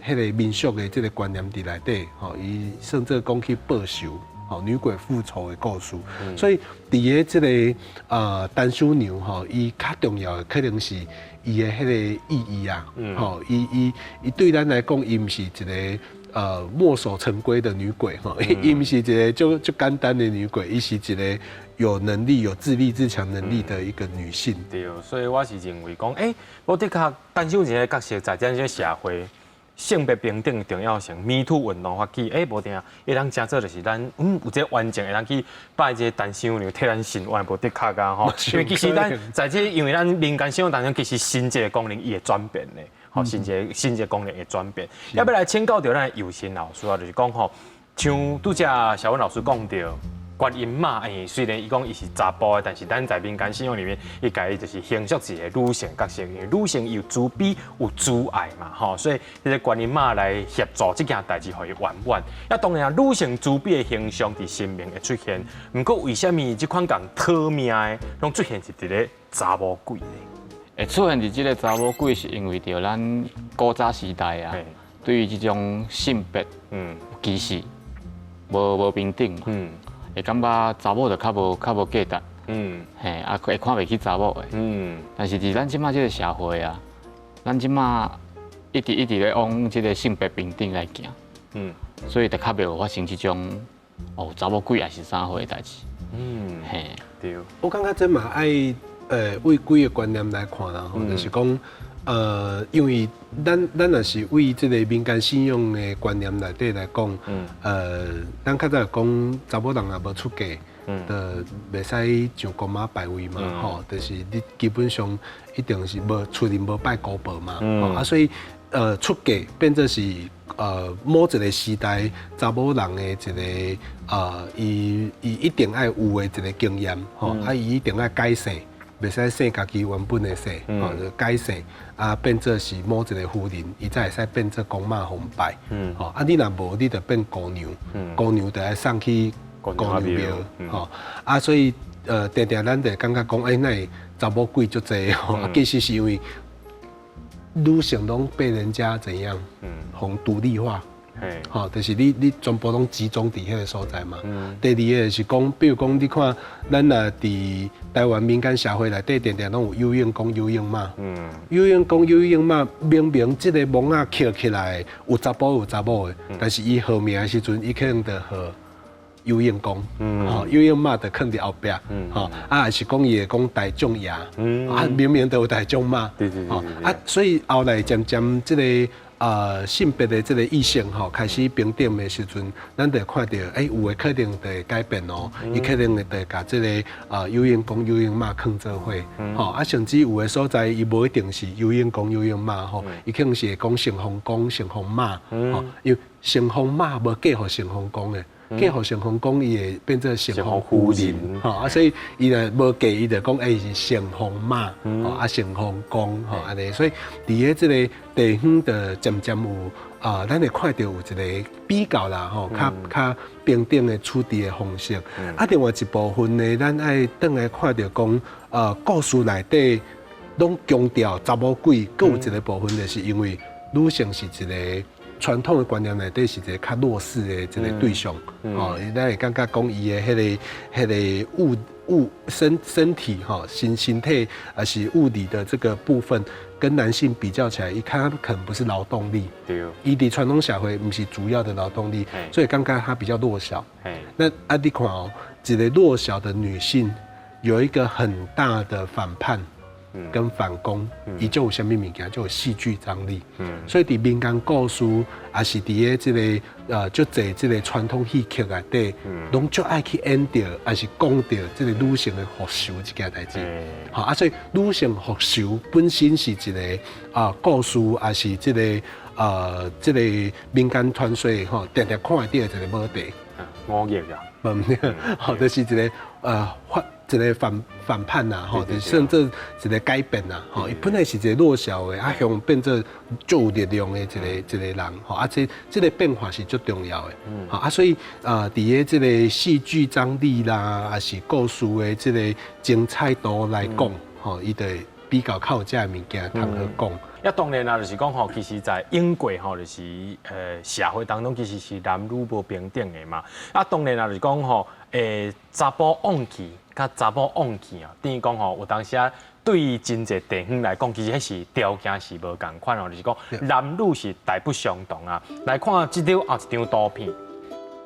彼個民俗的這個觀念佇內底，吼，伊算做講去報仇，吼，女鬼復仇的故事。所以佇咧這個陳守娘吼，伊較重要的可能是伊的彼個意義啊，吼，伊對咱來講，伊毋是一個墨守成規的女鬼吼，伊毋是一個足簡單的女鬼，伊是一個有能力、有自立自強能力的一個女性。對，所以我是認為講，欸，無的確陳守娘的角色在這個社會性別平等的重要性，Me Too 運動發起，欸，無定會當誠做就是咱有這個完整會當去拜這個陳守娘替咱伸冤，無的確啊吼。因為其實咱在這個，因為咱民間信仰當中，其實神這个功能伊會轉變的。吼，神這个功能會轉變。要欲來請教著咱尤新老師啊，就是講吼，像拄才小文老師講著，觀音媽，欸，雖然伊講伊是查埔的，但是咱在民間信仰裡面，伊共伊就是形塑一個女性角色，因為女性有慈悲有慈愛嘛，吼，所以這個觀音媽來協助這件代誌，予伊圓滿。啊，當然啊，女性慈悲的形象佇神明會出現，毋過為啥物這款共討命的，攏出現是佇咧查某鬼呢？會出現佇這個查某鬼，是因為著咱古早時代啊，對於這種性別歧視，無平等嘛，會感覺查某就較無價值，嘿，啊會看袂起查某的，但是佇咱這馬這個社會啊，咱這馬一直一直咧往這個性別平等來行，所以就較袂有發生這種哦查某鬼抑是啥貨的代誌，嘿，對，我感覺這嘛愛為幾个觀念來看啦，吼，就是講，因為咱若是為這個民間信仰的觀念內底來講，咱較早講查某人若無出嫁，就袂使上公媽牌位嘛，吼，就是你基本上一定是無厝裡無拜姑婆嘛，啊，所以出嫁變做是某一個時代查某人的一個伊一定愛有的一個經驗，吼，啊，伊一定愛改姓。袂使姓家己原本的姓，吼，就改姓啊，變做是某一個夫人，伊才會使變做公媽予拜。吼，啊，你若無，你就變姑娘，姑娘就愛送去姑娘廟，吼，啊，所以定定咱就感覺講，欸，哪會查某鬼足濟吼？其實是因為女性攏被人家怎樣，予獨立化。吼，就是你全部攏集中佇彼个所在嘛。第二个就是講，比如講，你看咱若佇台灣民間社會內底，定定攏有有應公有應媽。有應公有應媽，明明這个墓仔抾起來有查埔有查某的，但是伊號名的時陣，伊可能就號有應公，吼，有應媽就囥佇後壁，吼，啊，還是講伊會講大眾爺，啊，明明都有大眾媽，啊，所以後來漸漸這个性別的這个意識吼開始平等的時陣，咱就看著，欸，有的可能就會改變哦，伊可能會就共這个有應公有應媽囥做伙，吼，啊，甚至有的所在伊無一定是有應公有應媽吼，伊可能是會講聖風公聖風媽，吼，因為聖風媽無嫁予聖風公的。嫁予聖風公，伊會變做聖風夫人，吼啊，所以伊若無嫁，伊就講欸是聖風媽，吼啊聖風公，吼按呢，所以佇咧這个地方就漸漸有啊，咱會看著有一个比較啦，吼，較較平等的處置的方式。啊，另外一部分呢，咱愛轉來看著講，故事內底攏強調查某鬼，閣有一个部分，就是因為女性是一个傳統的觀念內底是一个較弱勢的一个對象，哦，咱會感覺講伊的彼个物物身身體吼身體，還是物理的這個部分，跟男性比較起來，伊較可能不是勞動力，伊佇傳統社會毋是主要的勞動力，所以感覺她比較弱小。那啊，你看哦，一个弱小的女性有一個很大的反叛跟反攻，伊就有啥物物件，就有戲劇張力。所以佇民間故事，抑是佇咧這个足濟這个傳統戲曲內底，攏足愛去演著，抑是講著這个女性的復仇這件代誌。好啊，所以女性復仇本身是一个故事，抑是這个民間傳說吼，定定看會著的一个母題。五月啊，無好，就是一个反一个反叛呐，吼，就甚至一个改變呐，吼，伊本來是一个弱小的，啊，向變做足有力量的一个人，吼，啊，這个變化是足重要的，吼，啊，所以啊，佇咧這个戲劇張力啦，抑是故事的這个精彩度來講，吼，伊就會比較較有這个物件通好講。啊，當然啦，就是講吼，其實在英國吼，就是社會當中，其實是男女無平等的嘛。啊，當然啦，就是講吼，查埔旺去佮查某旺去啊，等於講吼，有當時啊，對真濟地方來講，其實彼是條件是無仝款哦，就是講男女是大不相同啊。來看這張後一張圖片，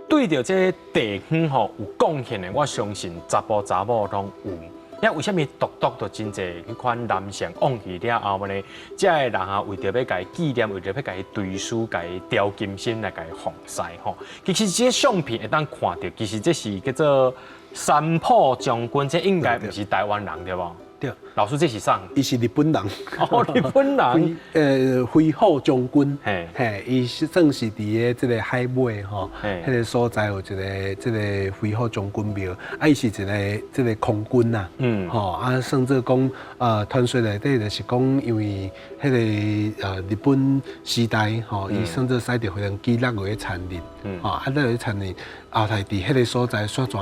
對著這个地方吼有貢獻的，我相信查埔查某攏有。啊，為啥物獨獨就真濟彼款男性往去了後呢？這个人啊，為著欲共伊紀念，為著欲共伊追思，共伊雕金身來共伊奉祀吼。其實這个相片會當看著，其實這是叫做三浦將軍，這應該毋是台灣人對無？對。老師，這是啥？伊是日本人。哦，日本人。飛虎將軍。嘿，伊是算是佇咧這个海尾吼，彼个所在有一个這个飛虎將軍廟，啊，伊是一个這个空軍呐。吼，啊，算做講，傳說內底就是講，因為彼个日本時代吼，伊算做駛著飛行機落落去殘忍，吼，啊，落去殘忍，後來佇彼个所在煞怎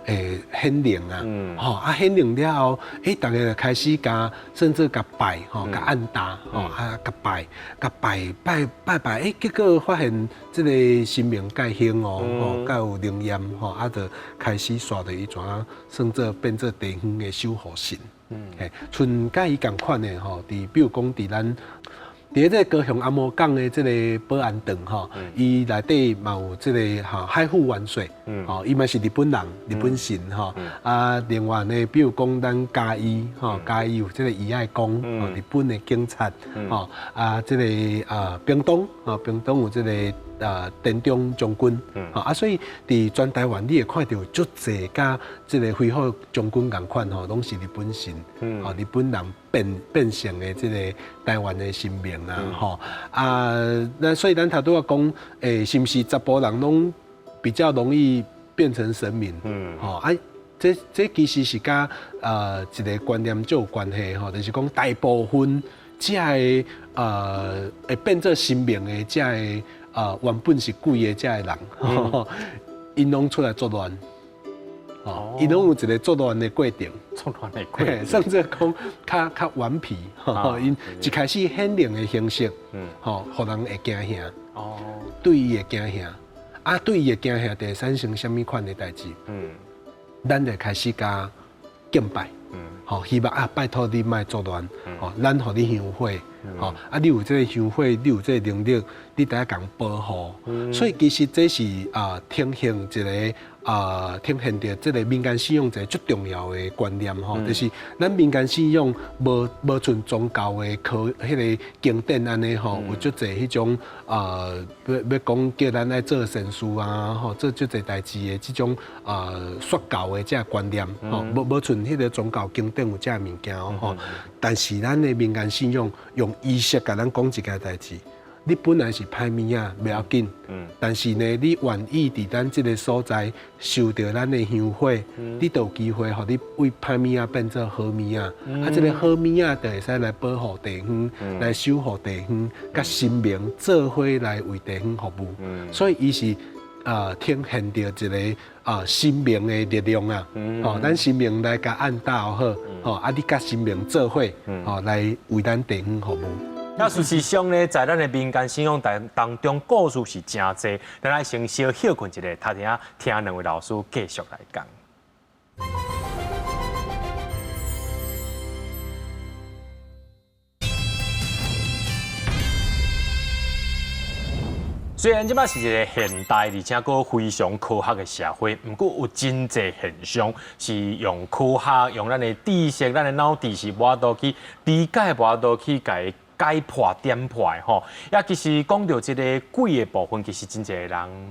會顯靈啊？吼，啊，顯靈了後，欸，逐家就開始共甚至共拜吼，共按打吼，啊，共拜，共拜拜拜拜，欸，結果發現這个神明蓋興哦，吼，蓋有靈驗吼，啊，就開始煞著伊怎算做變做地方的守護神。嘿，像佮伊仝款的吼，佇比如講佇咱佇這个高雄阿摩港的這个保安堂吼，伊內底嘛有這个吼海虎元帥，吼，伊嘛是日本人，日本神吼。啊，另外呢，比如講咱嘉義吼，嘉義有這个義愛公，日本的警察，吼，啊，這个屏東，吼，屏東有這个田中將軍，吼，啊，所以佇全台灣你會看著足濟佮這个飛虎將軍仝款吼，攏是日本神，吼，日本人變成的這个台灣的神明啊，吼，啊，那所以咱頭拄仔講，欸，是毋是查埔人攏比較容易變成神明？吼，啊，這其實是佮一个觀念就有關係吼，就是講大部分這个會變做神明的這个原本是鬼的這个人，𪜶攏出來作亂，哦，𪜶攏有一个作亂的過程，作亂的過程，甚至講較較頑皮，𪜶一開始顯靈的形式，吼，予人會驚嚇，哦，對伊會驚嚇，啊，對伊會驚嚇，就會產生啥物款的代誌？咱就開始共敬拜，吼，希望啊，拜託你莫作亂，吼，咱予你香火。吼，啊！你有這个香火，你有這个能力，你得共保護。所以其實這是啊，呈現一个啊，呈現著這个民間信仰一个足重要的觀念吼，就是咱民間信仰無像宗教的科彼个經典按呢吼，有足濟彼種啊，欲講叫咱愛做善事啊，吼，做足濟代誌的這種啊說教的這個觀念吼，無像彼个宗教經典有這个物件吼。但是咱的民間信仰用儀式共咱講一件代誌。你本來是歹物仔，袂要緊，但是呢，你願意佇咱這个所在受著咱的香火，你就有機會予你為歹物仔變做好物仔。啊，這个好物仔就會使來保護地方，來守護地方，佮神明做伙來為地方服務。所以伊是呈現著一个神明的力量啊，吼，咱神明來共按導好，吼，啊，你佮神明做伙，吼，來為咱地方服務。那事實上呢，在咱的民間信仰當中，故事是誠濟。咱來先小歇睏一下，頭先聽兩位老師繼續來講。雖然這擺是一个現代，而且閣非常科學的社會，毋過有真濟現象是用科學、用咱的知識、咱的腦知識，無法度去理解，無法度去共伊解破點破的吼。也其實講著這个鬼的部分，其實真濟人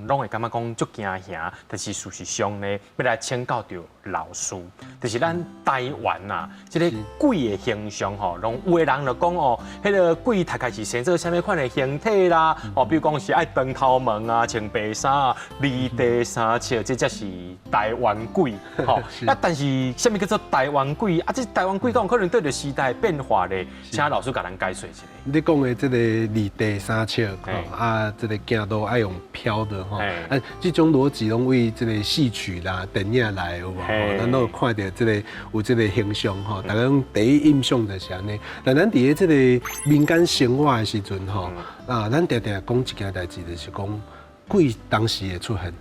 攏會感覺講足驚嚇，但是事實上呢，欲來請教著老師，就是咱台灣啊，這个鬼的形象吼，攏有的人就講哦，彼个鬼大概是生做啥物款的形體啦，哦，比如講是愛長頭毛啊，穿白衫啊，離地三尺，這才是台灣鬼吼。啊，但是啥物叫做台灣鬼？啊，這台灣鬼敢有可能對著時代變化咧？請老師共咱解說一下。你講的這个離地三尺，啊，這个行路愛用飄的吼，啊，這種邏輯攏為這个戲曲啦、電影來的有無？咱攏有看著這个有這个形象吼，大家攏第一印象就是按呢。但咱佇咧這个民間生活的時陣吼，啊，咱定定講一件代誌，就是講鬼當時會出現。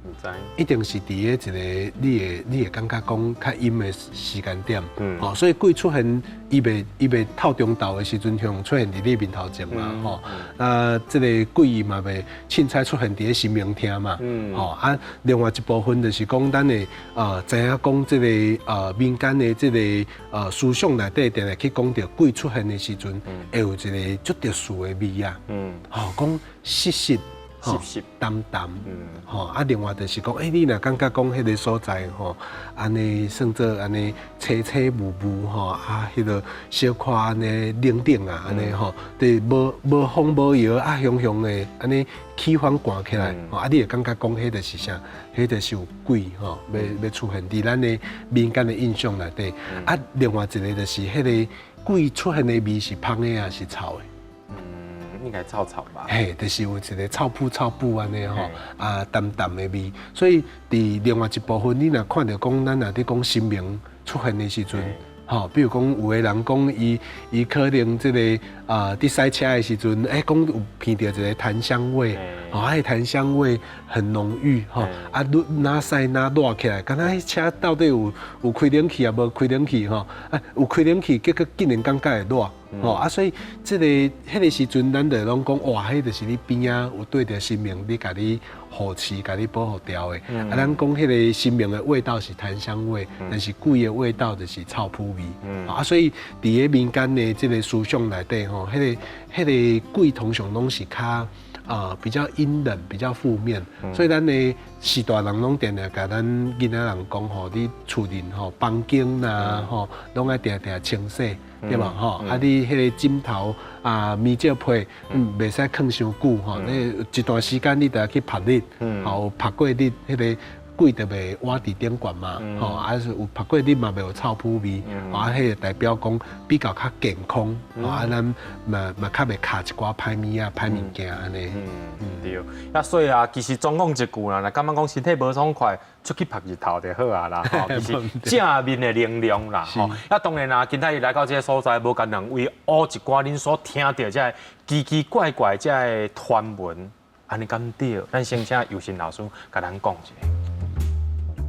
毋知，一定是佇咧一个你會感覺講較陰的時間點，吼，所以鬼出現，伊袂透中晝的時陣，向出現佇你面頭前嘛，吼，啊，這个鬼伊嘛袂凊彩出現佇咧神明廳嘛，吼，啊，另外一部分就是講咱會知影講這个民間的這个思想內底，定定去講著鬼出現的時陣，會有一个足特殊的味啊，吼，講濕濕。濕濕澹澹，吼啊！另外就是講，欸，你若感覺講彼个所在吼，按呢算做按呢凄凄霧霧吼，啊，彼个小可按呢冷冷啊，按呢吼，對無風無搖啊，雄雄的，按呢氣氛寒起來，啊，你會感覺講彼就是啥？彼就是有鬼吼，欲出現佇咱的民間的印象內底。啊，另外一个就是彼个鬼出現的味是芳的抑是臭的？應該臭臭吧？嘿，就是有一个臭噗臭噗按呢吼，啊澹澹的味。所以佇另外一部分，你若看著講，咱若佇講神明出現的時陣，吼，比如講有的人講伊可能這个啊，佇駛車的時陣，欸，講有聞著一个檀香味，吼，啊，檀香味很濃郁，吼，啊，愈若駛若熱起來，敢若彼車到底有開冷氣抑無開冷氣吼？啊，有開冷氣，結果竟然感覺會熱。吼啊，所以這个彼个時陣，咱就攏講哇，彼就是你邊仔有對著神明，咧共你護持，共你保護牢的。啊，咱講彼个神明的味道是檀香味，但是鬼的味道就是臭噗味。啊，所以佇咧民間的這个思想內底吼，彼个鬼通常攏是較比較陰冷、比較負面，所以咱的序大人攏定定共咱囡仔人講吼，你厝內吼房間啦吼，攏愛定定清洗。對無吼？啊，你彼个枕頭啊、棉蓆被，袂使囥傷久吼。你一段時間你著愛去曝日，吼，曝過日，彼个鬼就袂倚佇頂懸嘛，吼，啊是有曝過日嘛袂有臭噗味，啊，彼个代表講比較較健康，啊，咱嘛較袂卡一寡歹物仔、歹物件按呢。嗯，對。啊，所以啊，其實總講一句啦，若感覺講身體無爽快，出去曝日頭就好啊啦，吼，其實正面的能量啦，吼。啊，當然啦，今仔日來到這个所在，無干兩位學一寡恁所聽著這个奇奇怪怪這个傳聞，按呢敢對？咱先請尤信老師共咱講一下。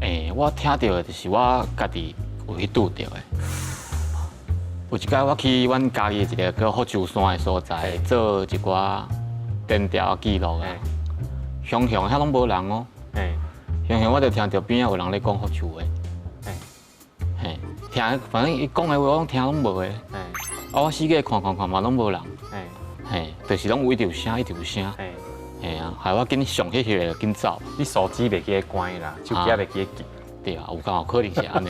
欸，我聽著的就是我家己有去拄著的。有一擺我去阮家己的一个叫福州山的所在，做一寡田調記錄啊。雄雄遐攏無人哦。雄雄我就聽著邊仔有人咧講福州話，嘿，聽，反正伊講的話我攏聽攏無的，啊，我四界看看看嘛攏無人，嘿，就是攏有一直有聲，一直有聲，嘿啊，害我緊上去翕就緊走。你手機袂記得關啦，手機也袂記得記。對啊，有敢有可能是按呢。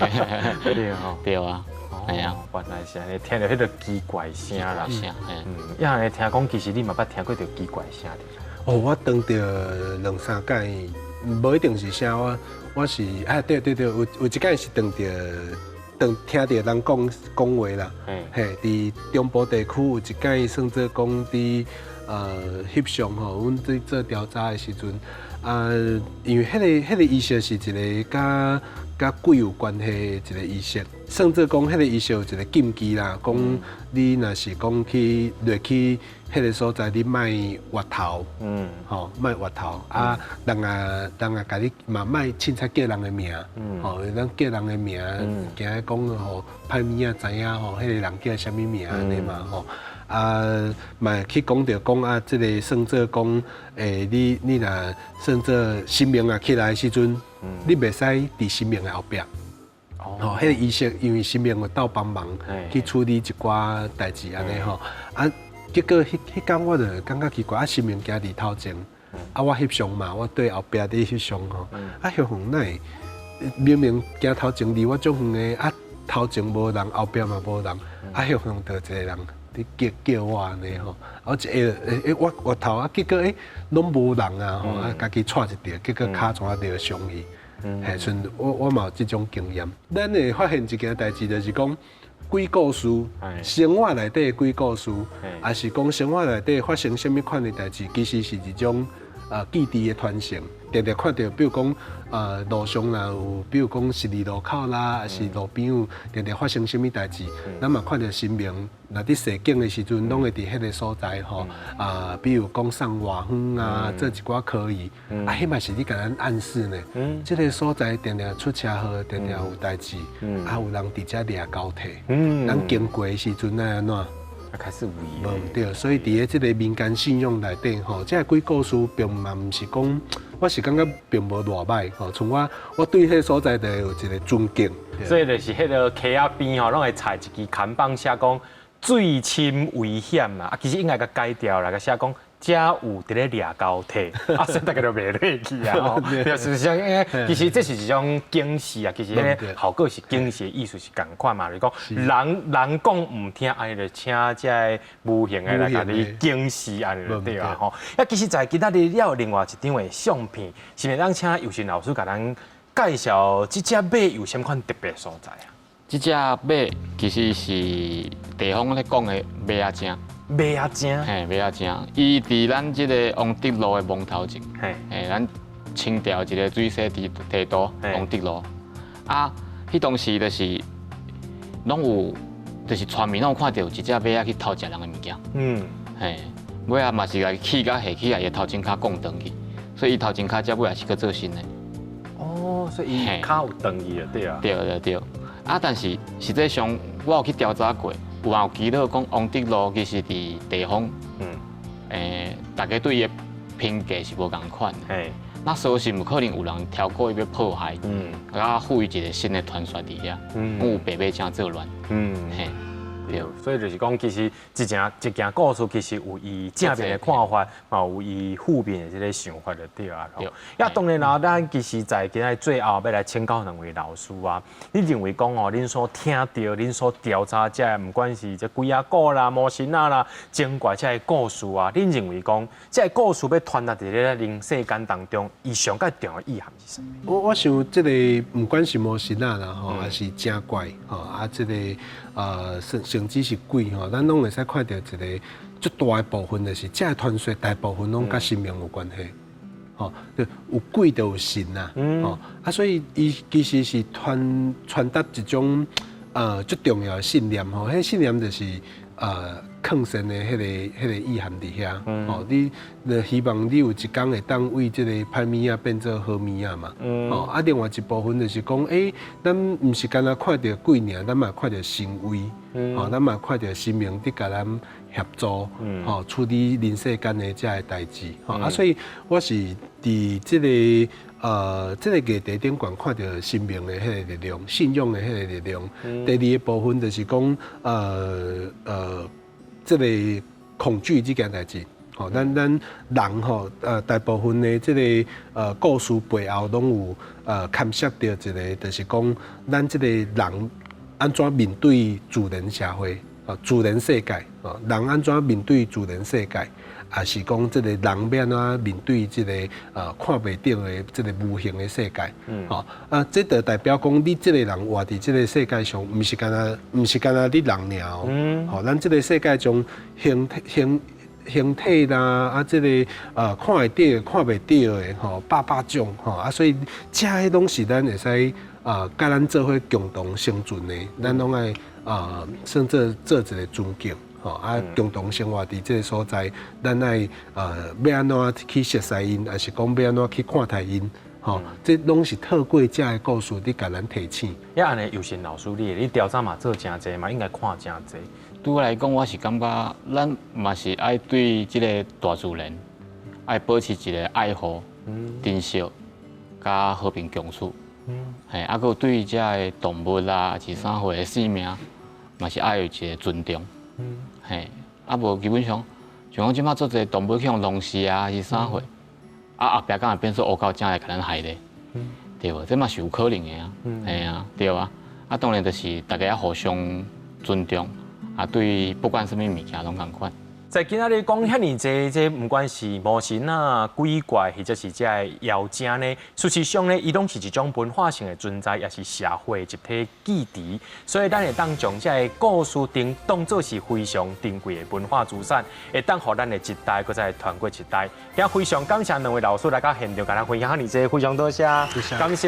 對吼。對啊，係啊。原來是按呢，聽著彼個奇怪聲啦。聲，嗯，抑按呢聽講，其實你嘛捌聽過著奇怪聲。哦，我當著兩三擺，無一定是聲，我是啊，對對對，有一擺是當著當聽著人講講話啦，嘿，佇中部地區有一擺算做講佇翕相吼，阮佇做調查的時陣，啊，因為彼個儀式是一個佮鬼有關係的一個儀式，算做講彼個儀式有一個禁忌啦，講你若是講去落去彼個所在，你莫越頭，吼，莫越頭啊，人啊，共你嘛莫凊彩叫人的名，吼，咱叫人的名，驚講吼歹物仔知影吼，彼個人叫啥物名按呢嘛吼。啊，嘛去講著講啊，這個算做講，你若算做神明啊起來的時陣，你袂使佇神明的後壁。哦，彼個儀式因為神明有鬥幫忙去處理一寡代誌按呢吼。啊，結果彼工我就感覺奇怪，啊，神明行佇頭前，啊，我翕相嘛，我對後壁佇翕相吼。啊，翕相哪會明明行頭前離我足遠的，啊，頭前無人，後壁嘛無人，啊，翕相就一個人佇叫叫我按呢吼，啊，我一下我越頭啊，結果攏無人啊吼，啊，家己掣一著，結果跤怎著傷去。嘿，像我嘛有這種經驗。咱會發現一件代誌，就是講鬼故事，生活內底的鬼故事，抑是講生活內底發生啥物款的代誌，其實是一種記憶的傳承。定定看著，比如講路上若有，比如講十字路口啦，抑是路邊有定定發生啥物代誌，咱嘛看著神明，若佇踅境的時陣，攏會佇彼個所在吼啊，比如講送外遠啊，做一寡科儀，啊，彼嘛是咧共咱暗示呢。這個所在定定出車禍，定定有代誌，啊，有人佇遮掠交替。咱經過的時陣，咱按怎？啊，開始有疑。無毋對，所以佇咧這個民間信仰內底吼，這個鬼故事並嘛毋是講，我是感覺並無偌歹吼。像我對彼個所在就有一個尊敬。所以就是彼個溪仔邊吼，攏會插一支看板寫講水深危險啦。啊，其實應該共改掉啦，共寫講遮有佇咧掠交替，啊，所以大家就袂落去啊。吼，對，事實上，因為其實這是一種警示啊。其實彼個效果是警示的意思是仝款嘛，就是講人人講毋聽，按呢就請這个無形的來共你警示，按呢就對啊。吼，啊，其實在今仔日了有另外一張的相片，是毋是咱請尤神老師共咱介紹這隻馬有啥物款特別所在啊？這隻馬其實是地方咧講的馬仔精。馬仔精，嘿，馬仔精，伊佇咱這個王德路的墓頭前，嘿，咱清朝一個水洗提督王德祿，啊，彼當時就是攏有，就是村民攏有看著有一隻馬仔去偷食人的物件，嘿，尾仔嘛是來氣甲下起來，伊頭前跤摃斷去，所以伊頭前跤才尾仔是閣做新的。哦，所以伊跤有斷去啊，對啊。對對對，啊，但是實際上我有去調查過。有人有記錄講，王德祿其實佇地方，大家對伊的評價是無仝款的。那所以是毋可能有人超過伊欲破壞，啊，賦予一個新的傳說佇遐，講有白馬精作亂，嘿。對，所以就是講，其實一件故事，其實有伊正面的看法，嘛有伊負面的這個想法就對啊。對。啊，當然啦，咱其實在今仔最後欲來請教兩位老師啊，你認為講哦，恁所聽著、恁所調查這個，毋管是這鬼仔故啦、魔神仔啦、精怪這个故事啊，恁認為講這個故事欲傳達佇咧人世間當中，伊上蓋重要的意涵是啥物？我想這個毋管是魔神仔啦吼，抑是精怪吼，啊，這個甚至是鬼吼，咱攏會使看著一個足大的部分，就是這個傳說大部分攏佮神明有關係，吼，就有鬼就有神啦，吼，啊，所以伊其實是傳達一種足重要的信念吼，彼信念就是勸善的彼個意涵佇遐，吼，你希望你有一工會當為這個歹物仔變做好物仔嘛，吼，啊，另外一部分就是講，咱毋是干焦看著鬼爾，咱嘛看著神威，吼，咱嘛看著神明佇共咱協助，吼，處理人世間的這个代誌，吼，啊，所以我是佇這個這個議題頂懸看著神明的彼个力量，信仰的彼个力量。第二个部分就是講，這个恐懼這件代誌。吼，咱人吼，大部分的這个故事背後攏有牽涉著一个，就是講咱這个人按怎面對自然社會，自然世界，人按怎面對自然世界，抑是講這个人欲按怎面對這个看袂著的這个無形的世界，吼啊，這就代表講你這个人活佇這个世界上，毋是干焦你人爾哦，吼，咱這个世界中形體啦，啊，這个看會著、看袂著的吼，百百種吼，啊，所以這彼攏是咱會使佮咱做伙共同生存的，咱攏愛算做做一个尊敬，吼，啊，共同生活佇這个所在，咱愛欲按怎去熟似𪜶，抑是講欲按怎去看待𪜶，吼，這攏是透過這个故事佇共咱提醒。啊，按呢尤賢老師，你調查嘛做誠濟嘛，應該看誠濟。對我來講，我是感覺咱嘛是愛對這个大自然愛保持一个愛護、珍惜、佮和平共處。嘿，啊，閣有對這个動物啊，抑是啥貨的生命，嘛是愛有一个尊重。嘿，啊無基本上，像講這擺足濟動物去予弄死啊，抑是啥貨，啊後壁敢會變做烏狗精來共咱害咧？對無？這嘛是有可能的啊。嘿啊，對啊。啊，當然就是大家愛互相尊重。啊，對，不管啥物物件攏仝款。在今仔日講遐爾濟，這毋管是魔神仔、鬼怪，或者是這个妖精呢，事實上呢，伊攏是一種文化性的存在，也是社會集體記憶。所以咱會當將這个故事當當做是非常珍貴的文化資產，會當予咱的一代閣再傳過一代。也非常感謝兩位老師來到現場，共咱分享遐爾濟，非常多謝，感謝。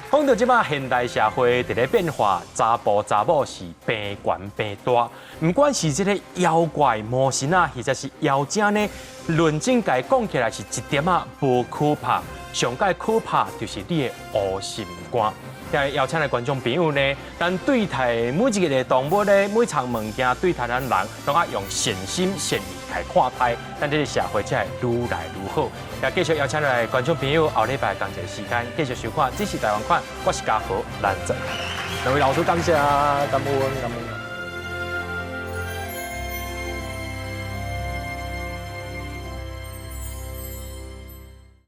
講到這擺現代社會佇咧變化，查埔查某是貧懸貧大，毋管是這个妖怪魔神仔，或者是妖精呢，論真共講起來是一點仔無可怕，上蓋可怕就是你的烏心肝。也邀請的觀眾朋友呢，咱對待每一个動物呢，每項物件對待咱人，攏愛用善心善意來看待，咱這个社會才會愈來愈好。也繼續邀請來觀眾朋友，後禮拜仝一个時間繼續收看，這是台灣款，我是嘉豪，咱再。兩位老師感謝，感恩感恩。